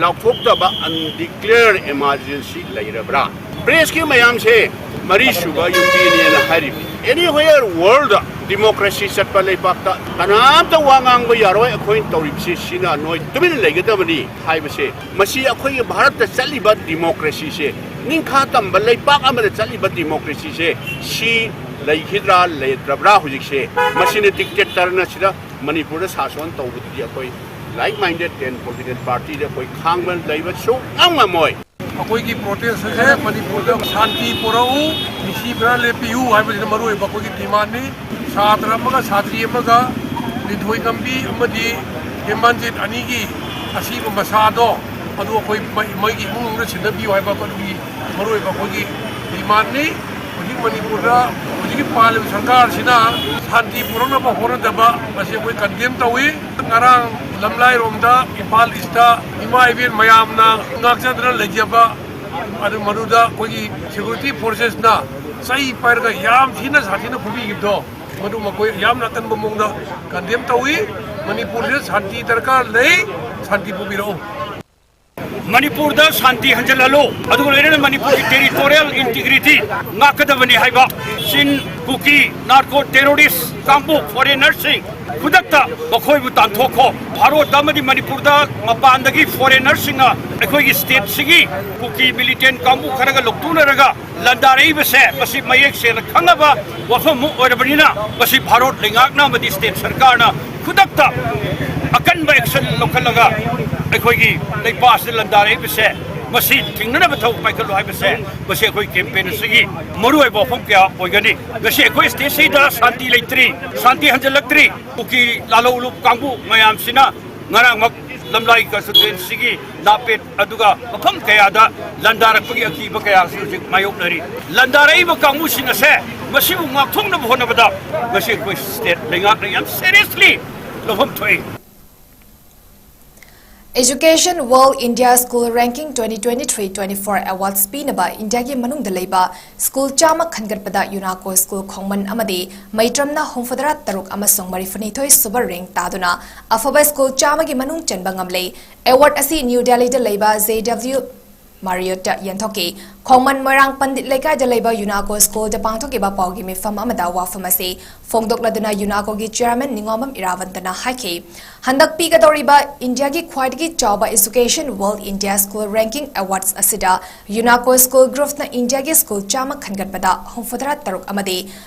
ꯂꯥꯎꯊꯣꯛꯇꯕ undeclared emergency ꯂꯩꯔꯕ꯭ꯔꯥ? Press ꯀꯤ ꯃꯌꯥꯝꯁꯦ ꯃꯔꯤꯁꯨꯕ ꯌꯨꯝꯕꯤꯅꯦꯅ ꯍꯥꯏꯔꯤꯕꯅꯤ꯫ Anywhere world democracy ꯆꯠꯄ ꯂꯩꯄꯥꯛꯇ ꯀꯅꯥꯝꯇ ꯋꯥ ꯉꯥꯡꯕ ꯌꯥꯔꯣꯏ, ꯑꯩꯈꯣꯏꯅ ꯇꯧꯔꯤꯕꯁꯤ ꯁꯤꯅ ꯅꯣꯏ ꯇꯨꯃꯤꯟꯅ ꯂꯩꯒꯗꯕꯅꯤ ꯍꯥꯏꯕꯁꯦ, ꯃꯁꯤ ꯑꯩꯈꯣꯏꯒꯤ ꯚꯥꯔꯠꯇ ꯆꯠꯂꯤꯕ democracy ꯁꯦ, ꯅꯤꯡꯈꯥ ꯇꯝꯕ ꯂꯩꯄꯥꯛ ꯑꯃꯗ ꯆꯠꯂꯤꯕ democracy ꯁꯦ, ꯁꯤ ꯂꯩꯈꯤꯗ꯭ꯔꯥ ꯂꯩꯇ꯭ꯔꯕ꯭ꯔꯥ ꯍꯧꯖꯤꯛꯁꯦ? ꯃꯁꯤꯅ dictator ꯅ ꯁꯤꯗ ꯃꯅꯤꯄꯨꯔꯗ ꯁꯥꯁꯣꯟ ꯇꯧꯕꯗꯨꯗꯤ ꯑꯩꯈꯣꯏ Like minded and confident party ꯗ ꯑꯩꯈꯣꯏ ꯈꯥꯡꯕ ꯂꯩꯕ ꯁꯨꯡꯉꯝ ꯉꯝꯃꯣꯏ꯫ ꯑꯩꯈꯣꯏꯒꯤ ꯄ꯭ꯔꯣꯇꯦꯁ ꯑꯁꯦ ꯃꯅꯤꯄꯨꯔꯗ ꯁꯥꯟꯇꯤ ꯄꯨꯔꯛꯎ, ꯅꯤꯡꯁꯤꯡꯗꯅ ꯂꯦꯞꯄꯤꯌꯨ ꯍꯥꯏꯕꯁꯤꯅ ꯃꯔꯨꯑꯣꯏꯕ ꯑꯩꯈꯣꯏꯒꯤ ꯗꯤꯃꯥꯟꯅꯤ꯫ ꯁꯥꯇ꯭ꯔ ꯑꯃꯒ ꯁꯥꯇ꯭ꯔꯤ ꯑꯃꯒ ꯂꯤꯟꯊꯣꯏ ꯉꯝꯕꯤ ꯑꯃꯗꯤ ꯍꯦꯃꯟꯖꯤꯠ ꯑꯅꯤꯒꯤ ꯑꯁꯤꯕ ꯃꯁꯥꯗꯣ ꯑꯗꯨ ꯑꯩꯈꯣꯏ ꯃꯣꯏꯒꯤ ꯏꯃꯨꯡ ꯃꯅꯨꯡꯗ ꯁꯤꯟꯅꯕꯤꯌꯨ ꯍꯥꯏꯕ ꯑꯩꯈꯣꯏꯒꯤ ꯃꯔꯨꯑꯣꯏꯕ ꯑꯩꯈꯣꯏꯒꯤ ꯗꯤꯃꯥꯟꯅꯤ꯫ ꯍꯧꯖꯤꯛ ꯃꯅꯤꯄꯨꯔꯗ ꯍꯧꯖꯤꯛꯀꯤ ꯄꯥꯜꯂꯤꯕ ꯁꯔꯀꯥꯔꯁꯤꯅ ꯁꯥꯟꯇꯤ ꯄꯨꯔꯛꯅꯕ ꯍꯣꯠꯅꯗꯕ, ꯃꯁꯤ ꯑꯩꯈꯣꯏ ꯀꯟꯗꯦꯝ ꯇꯧꯏ꯫ ꯉꯔꯥꯡ ꯂꯝꯂꯥꯏꯔꯣꯝꯗ ꯏꯝꯐꯥꯜ ꯏꯁꯇ ꯏꯃꯥ ꯏꯕꯦꯟ ꯃꯌꯥꯝꯅ ꯉꯥꯛꯆꯗꯅ ꯂꯩꯖꯕ ꯑꯗꯨ ꯃꯗꯨꯗ ꯑꯩꯈꯣꯏꯒꯤ ꯁꯦꯀ꯭ꯌꯨꯔꯤꯇꯤ ꯐꯣꯔꯁꯦꯁꯅ ꯆꯩ ꯄꯥꯏꯔꯒ ꯌꯥꯝ ꯊꯤꯅ ꯁꯥꯊꯤꯅ ꯐꯨꯕꯤꯈꯤꯕꯗꯣ, ꯃꯗꯨ ꯃꯈꯣꯏ ꯌꯥꯝꯅ ꯑꯀꯟꯕ ꯃꯑꯣꯡꯗ ꯀꯟꯗꯦꯝ ꯇꯧꯏ꯫ ꯃꯅꯤꯄꯨꯔꯁꯤꯗ ꯁꯥꯟꯇꯤ ꯗꯔꯀꯥꯔ ꯂꯩ, ꯁꯥꯟꯇꯤ ꯄꯨꯕꯤꯔꯛꯎ꯫ ꯃꯅꯤꯄꯨꯔꯗ ꯁꯥꯟꯇꯤ ꯍꯟꯖꯤꯜꯍꯜꯂꯨ, ꯑꯗꯨꯒ ꯂꯣꯏꯅꯅ ꯃꯅꯤꯄꯨꯔꯒꯤ ꯇꯦꯔꯤꯇꯣꯔꯤꯌꯦꯜ ꯏꯟꯇꯤꯒ꯭ꯔꯤꯇꯤ ꯉꯥꯛꯀꯗꯕꯅꯤ ꯍꯥꯏꯕ ꯆꯤꯟ ꯀꯨꯀꯤ ꯅꯥꯔꯀꯣ ꯇꯦꯔꯣꯔꯤꯁ ꯀꯥꯡꯕꯨ, ꯐꯣꯔꯦꯅꯔꯁꯤꯡ ꯈꯨꯗꯛꯇ ꯃꯈꯣꯏꯕꯨ ꯇꯥꯟꯊꯣꯛꯈꯣ꯫ ꯚꯥꯔꯣꯠꯇ ꯑꯃꯗꯤ ꯃꯅꯤꯄꯨꯔꯗ ꯃꯄꯥꯟꯗꯒꯤ ꯐꯣꯔꯦꯅꯔꯁꯤꯡꯅ ꯑꯩꯈꯣꯏꯒꯤ ꯁ꯭ꯇꯦꯠꯁꯤꯒꯤ ꯀꯨꯀꯤ ꯃꯤꯂꯤꯇꯦꯟ ꯀꯥꯡꯕꯨ ꯈꯔꯒ ꯂꯧꯇꯨꯅꯔꯒ ꯂꯟꯗꯥꯔꯛꯏꯕꯁꯦ ꯃꯁꯤ ꯃꯌꯦꯛ ꯁꯦꯡꯅ ꯈꯪꯅꯕ ꯋꯥꯐꯝ ꯑꯃ ꯑꯣꯏꯔꯕꯅꯤꯅ ꯃꯁꯤ ꯚꯥꯔꯣꯠ ꯂꯩꯉꯥꯛꯅ ꯑꯃꯗꯤ ꯁ꯭ꯇꯦꯠ ꯁꯔꯀꯥꯔꯅ ꯈꯨꯗꯛꯇ ꯑꯀꯟꯕ ꯑꯦꯛꯁꯟ ꯂꯧꯈꯠꯂꯒ ꯑꯩꯈꯣꯏꯒꯤ ꯂꯩꯄꯥꯛ ꯑꯁꯤꯗ ꯂꯟꯗꯥꯔꯛꯏꯕꯁꯦ ꯃꯁꯤ ꯊꯤꯡꯅꯅꯕ ꯊꯕꯛ ꯄꯥꯏꯈꯠꯂꯨ ꯍꯥꯏꯕꯁꯦ ꯃꯁꯤ ꯑꯩꯈꯣꯏ ꯀꯦꯝꯄꯦꯟ ꯑꯁꯤꯒꯤ ꯃꯔꯨꯑꯣꯏꯕ ꯋꯥꯐꯝ ꯀꯌꯥ ꯑꯣꯏꯒꯅꯤ꯫ ꯉꯁꯤ ꯑꯩꯈꯣꯏ ꯁ꯭ꯇꯦꯠꯁꯤꯗ ꯁꯥꯟꯇꯤ ꯂꯩꯇ꯭ꯔꯤ, ꯁꯥꯟꯇꯤ ꯍꯟꯖꯤꯜꯂꯛꯇ꯭ꯔꯤ꯫ ꯀꯨꯀꯤ ꯂꯥꯂꯣꯡ ꯂꯨꯞ ꯀꯥꯡꯕꯨ ꯃꯌꯥꯝꯁꯤꯅ ꯉꯔꯥꯡꯃꯛ ꯂꯝꯂꯥꯏ ꯀꯟꯁꯇꯤꯇ꯭ꯋꯦꯟꯁꯤꯒꯤ ꯅꯥꯄꯦꯠ ꯑꯗꯨꯒ ꯃꯐꯝ ꯀꯌꯥꯗ ꯂꯟꯗꯥꯔꯛꯄꯒꯤ ꯑꯀꯤꯕ ꯀꯌꯥꯁꯨ ꯍꯧꯖꯤꯛ ꯃꯥꯌꯣꯛꯅꯔꯤ꯫ ꯂꯟꯗꯥꯔꯛꯏꯕ ꯀꯥꯡꯕꯨꯁꯤꯡ ꯑꯁꯦ ꯃꯁꯤꯕꯨ ꯉꯥꯛꯊꯣꯛꯅꯕ ꯍꯣꯠꯅꯕꯗ ꯉꯁꯤ ꯑꯩꯈꯣꯏ ꯁ꯭ꯇꯦꯠ ꯂꯩꯉꯥꯛꯅ ꯌꯥꯝ ꯁꯦꯔꯤꯌꯁꯂꯤ ꯂꯧꯐꯝ ꯊꯣꯛꯏ꯫ Education World India School Ranking twenty twenty-three twenty-four Awards ꯄꯤꯅꯕ ꯏꯟꯗꯤꯌꯥꯒꯤ ꯃꯅꯨꯡꯗ ꯂꯩꯕ ꯁ꯭ꯀꯨꯜ ꯆꯥꯝꯃ ꯈꯟꯒꯠꯄꯗ ꯌꯨꯅꯥꯀꯣ ꯁ꯭ꯀꯨꯜ ꯈꯣꯡꯃꯟ ꯑꯃꯗꯤ ꯃꯩꯇ꯭ꯔꯝꯅ ꯍꯨꯝꯐꯨꯇꯔꯥ ꯇꯔꯨꯛ ꯑꯃꯁꯨꯡ ꯃꯔꯤꯐꯨꯅꯤꯊꯣꯏ ꯁꯨꯕ ꯔꯦꯡꯛ ꯇꯥꯗꯨꯅ ꯑꯐꯕ ꯁ꯭ꯀꯨꯜ ꯆꯥꯝꯃꯒꯤ ꯃꯅꯨꯡ ꯆꯟꯕ ꯉꯝꯂꯦ꯫ ꯑꯦꯋꯥꯔꯗ ꯑꯁꯤ ꯅ꯭ꯌꯨ ꯗꯦꯜꯂꯤꯗ ꯂꯩꯕ ꯖꯦ ꯗꯕ꯭ꯂꯤꯎ ꯃꯥꯔꯤꯌꯣꯠꯇ ꯌꯦꯟꯊꯣꯛꯈꯤ꯫ ꯈꯣꯡꯃꯟ ꯃꯣꯏꯔꯥꯡ ꯄꯟꯗꯤꯠ ꯂꯩꯀꯥꯏꯗ ꯂꯩꯕ ꯌꯨꯅꯥꯀꯣ ꯁ꯭ꯀꯨꯜꯗ ꯄꯥꯡꯊꯣꯛꯈꯤꯕ ꯄꯥꯎꯒꯤ ꯃꯤꯐꯝ ꯑꯃꯗ ꯋꯥꯐꯝ ꯑꯁꯤ ꯐꯣꯡꯗꯣꯛꯂꯗꯨꯅ ꯌꯨꯅꯥꯀꯣꯒꯤ ꯆꯤꯌꯔꯃꯦꯟ ꯅꯤꯉꯣꯝꯕꯝ ꯏꯔꯥꯕꯟꯇꯅ ꯍꯥꯏꯈꯤ, ꯍꯟꯗꯛ ꯄꯤꯒꯗꯧꯔꯤꯕ ꯏꯟꯗꯤꯌꯥꯒꯤ ꯈ꯭ꯋꯥꯏꯗꯒꯤ ꯆꯥꯎꯕ Education World India School Ranking Awards ꯑꯁꯤꯗ ꯌꯨꯅꯥꯀꯣ ꯁ꯭ꯀꯨꯜ ꯒ꯭ꯔꯨꯞꯅ ꯏꯟꯗꯤꯌꯥꯒꯤ ꯁ꯭ꯀꯨꯜ ꯆꯥꯝꯃ ꯈꯟꯒꯠꯄꯗ ꯍꯨꯝꯐꯨꯇꯔꯥ ꯇꯔꯨꯛ ꯑꯃꯗꯤ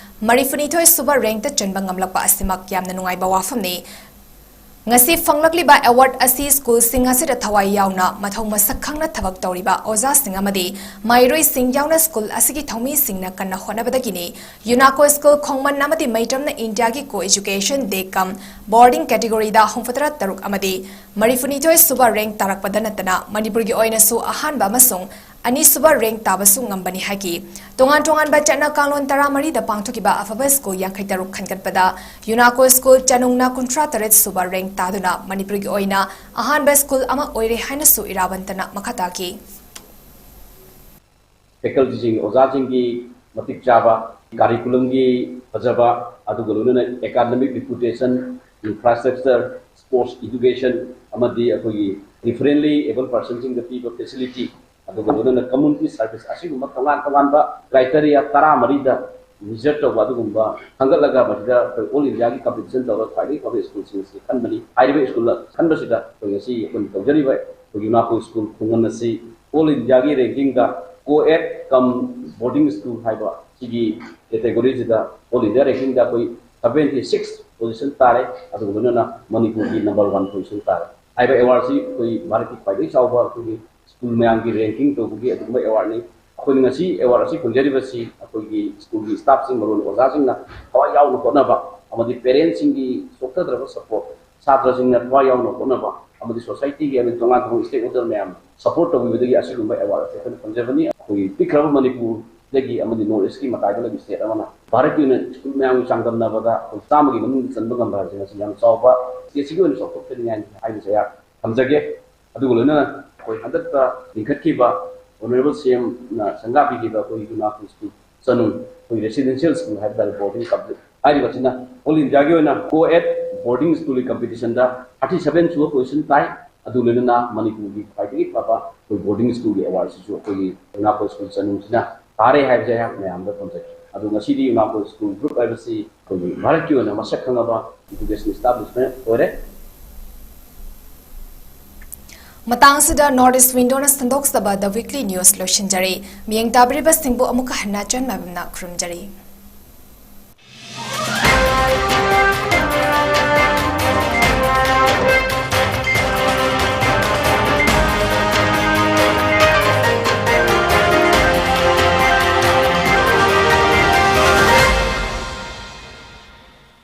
ꯃꯔꯤꯐꯨꯅꯤꯊꯣꯏ ꯁꯨꯕ ꯔꯦꯡꯛꯇ ꯆꯟꯕ ꯉꯝꯂꯛꯄ ꯑꯁꯤꯃꯛ ꯌꯥꯝꯅ ꯅꯨꯡꯉꯥꯏꯕ ꯋꯥꯐꯝꯅꯤ꯫ ꯉꯁꯤ ꯐꯪꯂꯛꯂꯤꯕ ꯑꯦꯋꯥꯔꯗ ꯑꯁꯤ ꯁ꯭ꯀꯨꯜꯁꯤꯡ ꯑꯁꯤꯗ ꯊꯋꯥꯏ ꯌꯥꯎꯅ ꯃꯊꯧ ꯃꯁꯛ ꯈꯪꯅ ꯊꯕꯛ ꯇꯧꯔꯤꯕ ꯑꯣꯖꯥꯁꯤꯡ ꯑꯃꯗꯤ ꯃꯍꯩꯔꯣꯏꯁꯤꯡ ꯌꯥꯎꯅ ꯁ꯭ꯀꯨꯜ ꯑꯁꯤꯒꯤ ꯊꯧꯃꯤꯁꯤꯡꯅ ꯀꯟꯅ ꯍꯣꯠꯅꯕꯗꯒꯤꯅꯤ꯫ ꯌꯨꯅꯥꯀꯣ ꯁ꯭ꯀꯨꯜ ꯈꯣꯡꯃꯟ ꯑꯃꯗꯤ ꯃꯩꯇ꯭ꯔꯝꯅ ꯏꯟꯗꯤꯌꯥꯒꯤ ꯀꯣ ꯑꯦꯖꯨꯀꯦꯁꯟ ꯗꯦ ꯀꯝ ꯕꯣꯔꯗꯤꯡ ꯀꯦꯇꯦꯒꯣꯔꯤꯗ ꯍꯨꯝꯐꯨꯇꯔꯥ ꯇꯔꯨꯛ ꯑꯃꯗꯤ ꯃꯔꯤꯐꯨꯅꯤꯊꯣꯏ ꯁꯨꯕ ꯔꯦꯡꯛ ꯇꯥꯔꯛꯄꯗ ꯅꯠꯇꯅ ꯃꯅꯤꯄꯨꯔꯒꯤ ꯑꯣꯏꯅꯁꯨ ꯑꯍꯥꯟꯕ ꯑꯃꯁꯨꯡ ꯑꯅꯤꯁꯨꯕ ꯔꯦꯡꯛ ꯇꯥꯕꯁꯨ ꯉꯝꯕꯅꯤ ꯍꯥꯏꯈꯤ꯫ ꯇꯣꯉꯥꯟ ꯇꯣꯉꯥꯟꯕ ꯆꯠꯅ ꯀꯥꯡꯂꯣꯟ ꯇꯔꯥꯃꯔꯤꯗ ꯄꯥꯡꯊꯣꯛꯈꯤꯕ ꯑꯐꯕ ꯁ꯭ꯀꯨꯜ ꯌꯥꯡꯈꯩ ꯇꯔꯨꯛ ꯈꯟꯒꯠꯄꯗ ꯌꯨꯅꯥꯀꯣ ꯁ꯭ꯀꯨꯜ ꯆꯅꯨꯡꯅ ꯀꯨꯟꯊ꯭ꯔꯥ ꯇꯔꯦꯠ ꯁꯨꯕ ꯔꯦꯡꯛ ꯇꯥꯗꯨꯅ ꯃꯅꯤꯄꯨꯔꯒꯤ ꯑꯣꯏꯅ ꯑꯍꯥꯟꯕ ꯁ꯭ꯀꯨꯜ ꯑꯃ ꯑꯣꯏꯔꯦ ꯍꯥꯏꯅꯁꯨ ꯏꯔꯥꯕꯟꯇꯅ ꯃꯈꯥ ꯇꯥꯈꯤ꯫ ꯐꯦꯀꯜꯇꯤꯁꯤꯡ, ꯑꯣꯖꯥꯁꯤꯡꯒꯤ ꯃꯇꯤꯛ ꯆꯥꯕ, ꯀꯥꯔꯤꯀꯨꯂꯝꯒꯤ ꯐꯖꯕ, ꯑꯗꯨꯒ ꯂꯣꯏꯅꯅ academic reputation, infrastructure, sports education ꯑꯃꯗꯤ ꯑꯩꯈꯣꯏꯒꯤ ꯗꯤꯐꯔꯦꯟꯂꯤ ꯑꯦꯕꯜ ꯄꯔꯁꯟꯁꯤꯡꯗ ꯄꯤꯕ ꯐꯦꯁꯤꯂꯤꯇꯤ, ꯑꯗꯨꯒ ꯂꯣꯏꯅꯅ ꯀꯝꯃ꯭ꯌꯨꯅꯤꯇꯤ ꯁꯥꯔꯚꯤꯁ, ꯑꯁꯤꯒꯨꯝꯕ ꯇꯣꯉꯥꯟ ꯇꯣꯉꯥꯟꯕ ꯀ꯭ꯔꯥꯏꯇꯦꯔꯤꯌꯥ ꯇꯔꯥꯃꯔꯤꯗ ꯃꯤꯖꯔ ꯇꯧꯕ ꯑꯗꯨꯒꯨꯝꯕ ꯈꯟꯒꯠꯂꯒ ꯃꯁꯤꯗ ꯑꯩꯈꯣꯏ ꯑꯣꯜ ꯏꯟꯗꯤꯌꯥꯒꯤ ꯀꯝꯄꯤꯇꯤꯁꯟ ꯇꯧꯔꯒ ꯈ꯭ꯋꯥꯏꯗꯒꯤ ꯐꯕ ꯁ꯭ꯀꯨꯜꯁꯤꯡ ꯑꯁꯤ ꯈꯟꯕꯅꯤ꯫ ꯍꯥꯏꯔꯤꯕ ꯁ꯭ꯀꯨꯜ ꯈꯟꯕꯁꯤꯗ ꯑꯩꯈꯣꯏ ꯉꯁꯤ ꯑꯩꯈꯣꯏꯅ ꯇꯧꯖꯔꯤꯕ ꯑꯩꯈꯣꯏ ꯌꯨꯅꯥꯀꯣ ꯁ꯭ꯀꯨꯜ ꯈꯨꯡꯒꯪ ꯑꯁꯤ ꯑꯣꯜ ꯏꯟꯗꯤꯌꯥꯒꯤ ꯔꯦꯡꯀꯤꯡꯗ ꯀꯣ ꯑꯦꯠ ꯀꯝ ꯕꯣꯔꯗꯤꯡ ꯁ꯭ꯀꯨꯜ ꯍꯥꯏꯕ ꯁꯤꯒꯤ ꯀꯦꯇꯦꯒꯣꯔꯤꯁꯤꯗ ꯑꯣꯜ ꯏꯟꯗꯤꯌꯥ ꯔꯦꯡꯀꯤꯡꯗ ꯑꯩꯈꯣꯏ ꯁꯕꯦꯟꯇꯤ ꯁꯤꯛꯁ ꯄꯣꯖꯤꯁꯟ ꯇꯥꯔꯦ꯫ ꯑꯗꯨꯒ ꯂꯣꯏꯅꯅ ꯃꯅꯤꯄꯨꯔꯒꯤ ꯅꯝꯕꯔ ꯋꯥꯟ ꯄꯣꯖꯤꯁꯟ ꯇꯥꯔꯦ꯫ ꯍꯥꯏꯔꯤꯕ ꯑꯦꯋꯥꯔꯗꯁꯤ ꯑꯩꯈꯣꯏ ꯚꯥꯔꯠꯀꯤ ꯈ꯭ꯋꯥꯏꯗꯒꯤ ꯆꯥꯎꯕ ꯑꯩꯈꯣꯏꯒꯤ ꯁ꯭ꯀꯨꯜ ꯃꯌꯥꯝꯒꯤ ꯔꯦꯡꯀꯤꯡ ꯇꯧꯕꯒꯤ ꯑꯗꯨꯒꯨꯝꯕ ꯑꯦꯋꯥꯔꯗꯅꯤ꯫ ꯑꯩꯈꯣꯏꯅ ꯉꯁꯤ ꯑꯦꯋꯥꯔꯗ ꯑꯁꯤ ꯐꯪꯖꯔꯤꯕꯁꯤ ꯑꯩꯈꯣꯏꯒꯤ ꯁ꯭ꯀꯨꯜꯒꯤ ꯁ꯭ꯇꯥꯐꯁꯤꯡ, ꯃꯔꯨꯑꯣꯏꯅ ꯑꯣꯖꯥꯁꯤꯡꯅ ꯊꯋꯥꯏ ꯌꯥꯎꯅ ꯍꯣꯠꯅꯕ ꯑꯃꯗꯤ ꯄꯦꯔꯦꯟꯠꯁꯁꯤꯡꯒꯤ ꯆꯣꯛꯊꯗ꯭ꯔꯕ ꯁꯄꯣꯔꯠ, ꯁꯥꯇ꯭ꯔꯁꯤꯡꯅ ꯊꯋꯥꯏ ꯌꯥꯎꯅ ꯍꯣꯠꯅꯕ ꯑꯃꯗꯤ ꯁꯣꯁꯥꯏꯇꯤꯒꯤ ꯑꯃꯗꯤ ꯇꯣꯉꯥꯟ ꯇꯣꯉꯥꯟꯕ ꯁ꯭ꯇꯦꯛ ꯍꯣꯜꯗꯔ ꯃꯌꯥꯝ ꯁꯄꯣꯔꯠ ꯇꯧꯕꯤꯕꯗꯒꯤ ꯑꯁꯤꯒꯨꯝꯕ ꯑꯦꯋꯥꯔꯗ ꯑꯁꯤ ꯑꯩꯈꯣꯏꯅ ꯐꯪꯖꯕꯅꯤ꯫ ꯑꯩꯈꯣꯏꯒꯤ ꯄꯤꯛꯈ꯭ꯔꯕ ꯃꯅꯤꯄꯨꯔꯗꯒꯤ ꯑꯃꯗꯤ ꯅꯣꯔꯠ ꯏꯁ꯭ꯠꯀꯤ ꯃꯇꯥꯏꯗ ꯂꯩꯕ ꯁ꯭ꯇꯦꯠ ꯑꯃꯅ ꯚꯥꯔꯠꯀꯤ ꯑꯣꯏꯅ ꯁ꯭ꯀꯨꯜ ꯃꯌꯥꯝꯒ ꯆꯥꯡꯗꯝꯅꯕꯗ ꯑꯩꯈꯣꯏ ꯆꯥꯝꯃꯒꯤ ꯃꯅꯨꯡꯗ ꯆꯟꯕ ꯉꯝꯕ ꯍꯥꯏꯕꯁꯤ ꯉꯁꯤ ꯌꯥꯝ ꯆꯥꯎꯕ ꯁ꯭ꯇꯦꯠꯁꯤꯒꯤ ꯑꯣꯏꯅ ꯆꯥꯎꯊꯣꯛꯆꯅꯤꯡꯉꯥꯏꯅꯤ ꯍꯥꯏꯕꯁꯦ ꯑꯩꯍꯥꯛ ꯊꯝꯖꯒꯦ꯫ ꯑꯗꯨꯒ ꯂꯣꯏꯅꯅ ꯑꯩꯈꯣꯏ ꯍꯟꯗꯛꯇ ꯂꯤꯡꯈꯠꯈꯤꯕ ꯑꯣꯅꯔꯦꯕꯜ ꯁꯤ ꯑꯦꯝꯅ ꯁꯪꯒꯥꯕꯤꯈꯤꯕ ꯑꯩꯈꯣꯏ ꯌꯨꯅꯥꯀꯣ ꯁ꯭ꯀꯨꯜ ꯆꯅꯨꯡ, ꯑꯩꯈꯣꯏ ꯔꯦꯁꯤꯗꯦꯟꯁꯤꯌꯦꯜ ꯁ꯭ꯀꯨꯜ ꯍꯥꯏꯕ ꯇꯥꯔꯦ, ꯕꯣꯔꯗꯤꯡ ꯀꯝꯄ꯭ꯂꯦꯛꯁ ꯍꯥꯏꯔꯤꯕꯁꯤꯅ ꯑꯣꯜ ꯏꯟꯗꯤꯌꯥꯒꯤ ꯑꯣꯏꯅ ꯀꯣ ꯑꯦꯠ ꯕꯣꯔꯗꯤꯡ ꯁ꯭ꯀꯨꯜꯒꯤ ꯀꯝꯄꯤꯇꯤꯁꯟꯗ ꯊꯥꯔꯇꯤ ꯁꯕꯦꯟ ꯁꯨꯕ ꯄꯣꯖꯤꯁꯟ ꯇꯥꯏ꯫ ꯑꯗꯨ ꯂꯣꯏꯅꯅ ꯃꯅꯤꯄꯨꯔꯒꯤ ꯈ꯭ꯋꯥꯏꯗꯒꯤ ꯐꯕ ꯑꯩꯈꯣꯏ ꯕꯣꯔꯗꯤꯡ ꯁ꯭ꯀꯨꯜꯒꯤ ꯑꯦꯋꯥꯔꯗꯁꯤꯁꯨ ꯑꯩꯈꯣꯏꯒꯤ ꯌꯨꯅꯥꯀꯣ ꯁ꯭ꯀꯨꯜ ꯆꯅꯨꯡꯁꯤꯅ ꯇꯥꯔꯦ ꯍꯥꯏꯕꯁꯦ ꯑꯩꯍꯥꯛ ꯃꯌꯥꯝꯗ ꯊꯝꯖꯒꯦ꯫ ꯑꯗꯣ ꯉꯁꯤꯗꯤ ꯌꯨꯅꯥꯀꯣ ꯁ꯭ꯀꯨꯜ ꯒ꯭ꯔꯨꯞ ꯍꯥꯏꯕꯁꯤ ꯑꯩꯈꯣꯏꯒꯤ ꯚꯥꯔꯠꯀꯤ ꯑꯣꯏꯅ ꯃꯁꯛ ꯈꯪꯉꯕ ꯏꯗꯨꯀꯦꯁꯟ ꯏꯁꯇꯥꯕ꯭ꯂꯤꯁꯃꯦꯟ ꯑꯣꯏꯔꯦ꯫ ꯃꯇꯥꯡ ꯑꯁꯤꯗ ꯅꯣꯔꯠ ꯏꯁ꯭ꯠ ꯋꯤꯟꯗꯣꯅ ꯁꯟꯗꯣꯛꯆꯕ ꯗ ꯋꯤꯛꯂꯤ ꯅ꯭ꯌꯨꯁ ꯂꯣꯏꯁꯤꯟꯖꯔꯤ꯫ ꯃꯤꯠꯌꯦꯡ ꯇꯥꯕꯤꯔꯤꯕꯁꯤꯡꯕꯨ ꯑꯃꯨꯛꯀ ꯍꯟꯅ ꯆꯟ ꯃꯥꯏꯕꯝꯅ ꯈꯨꯔꯨꯝꯖꯔꯤ꯫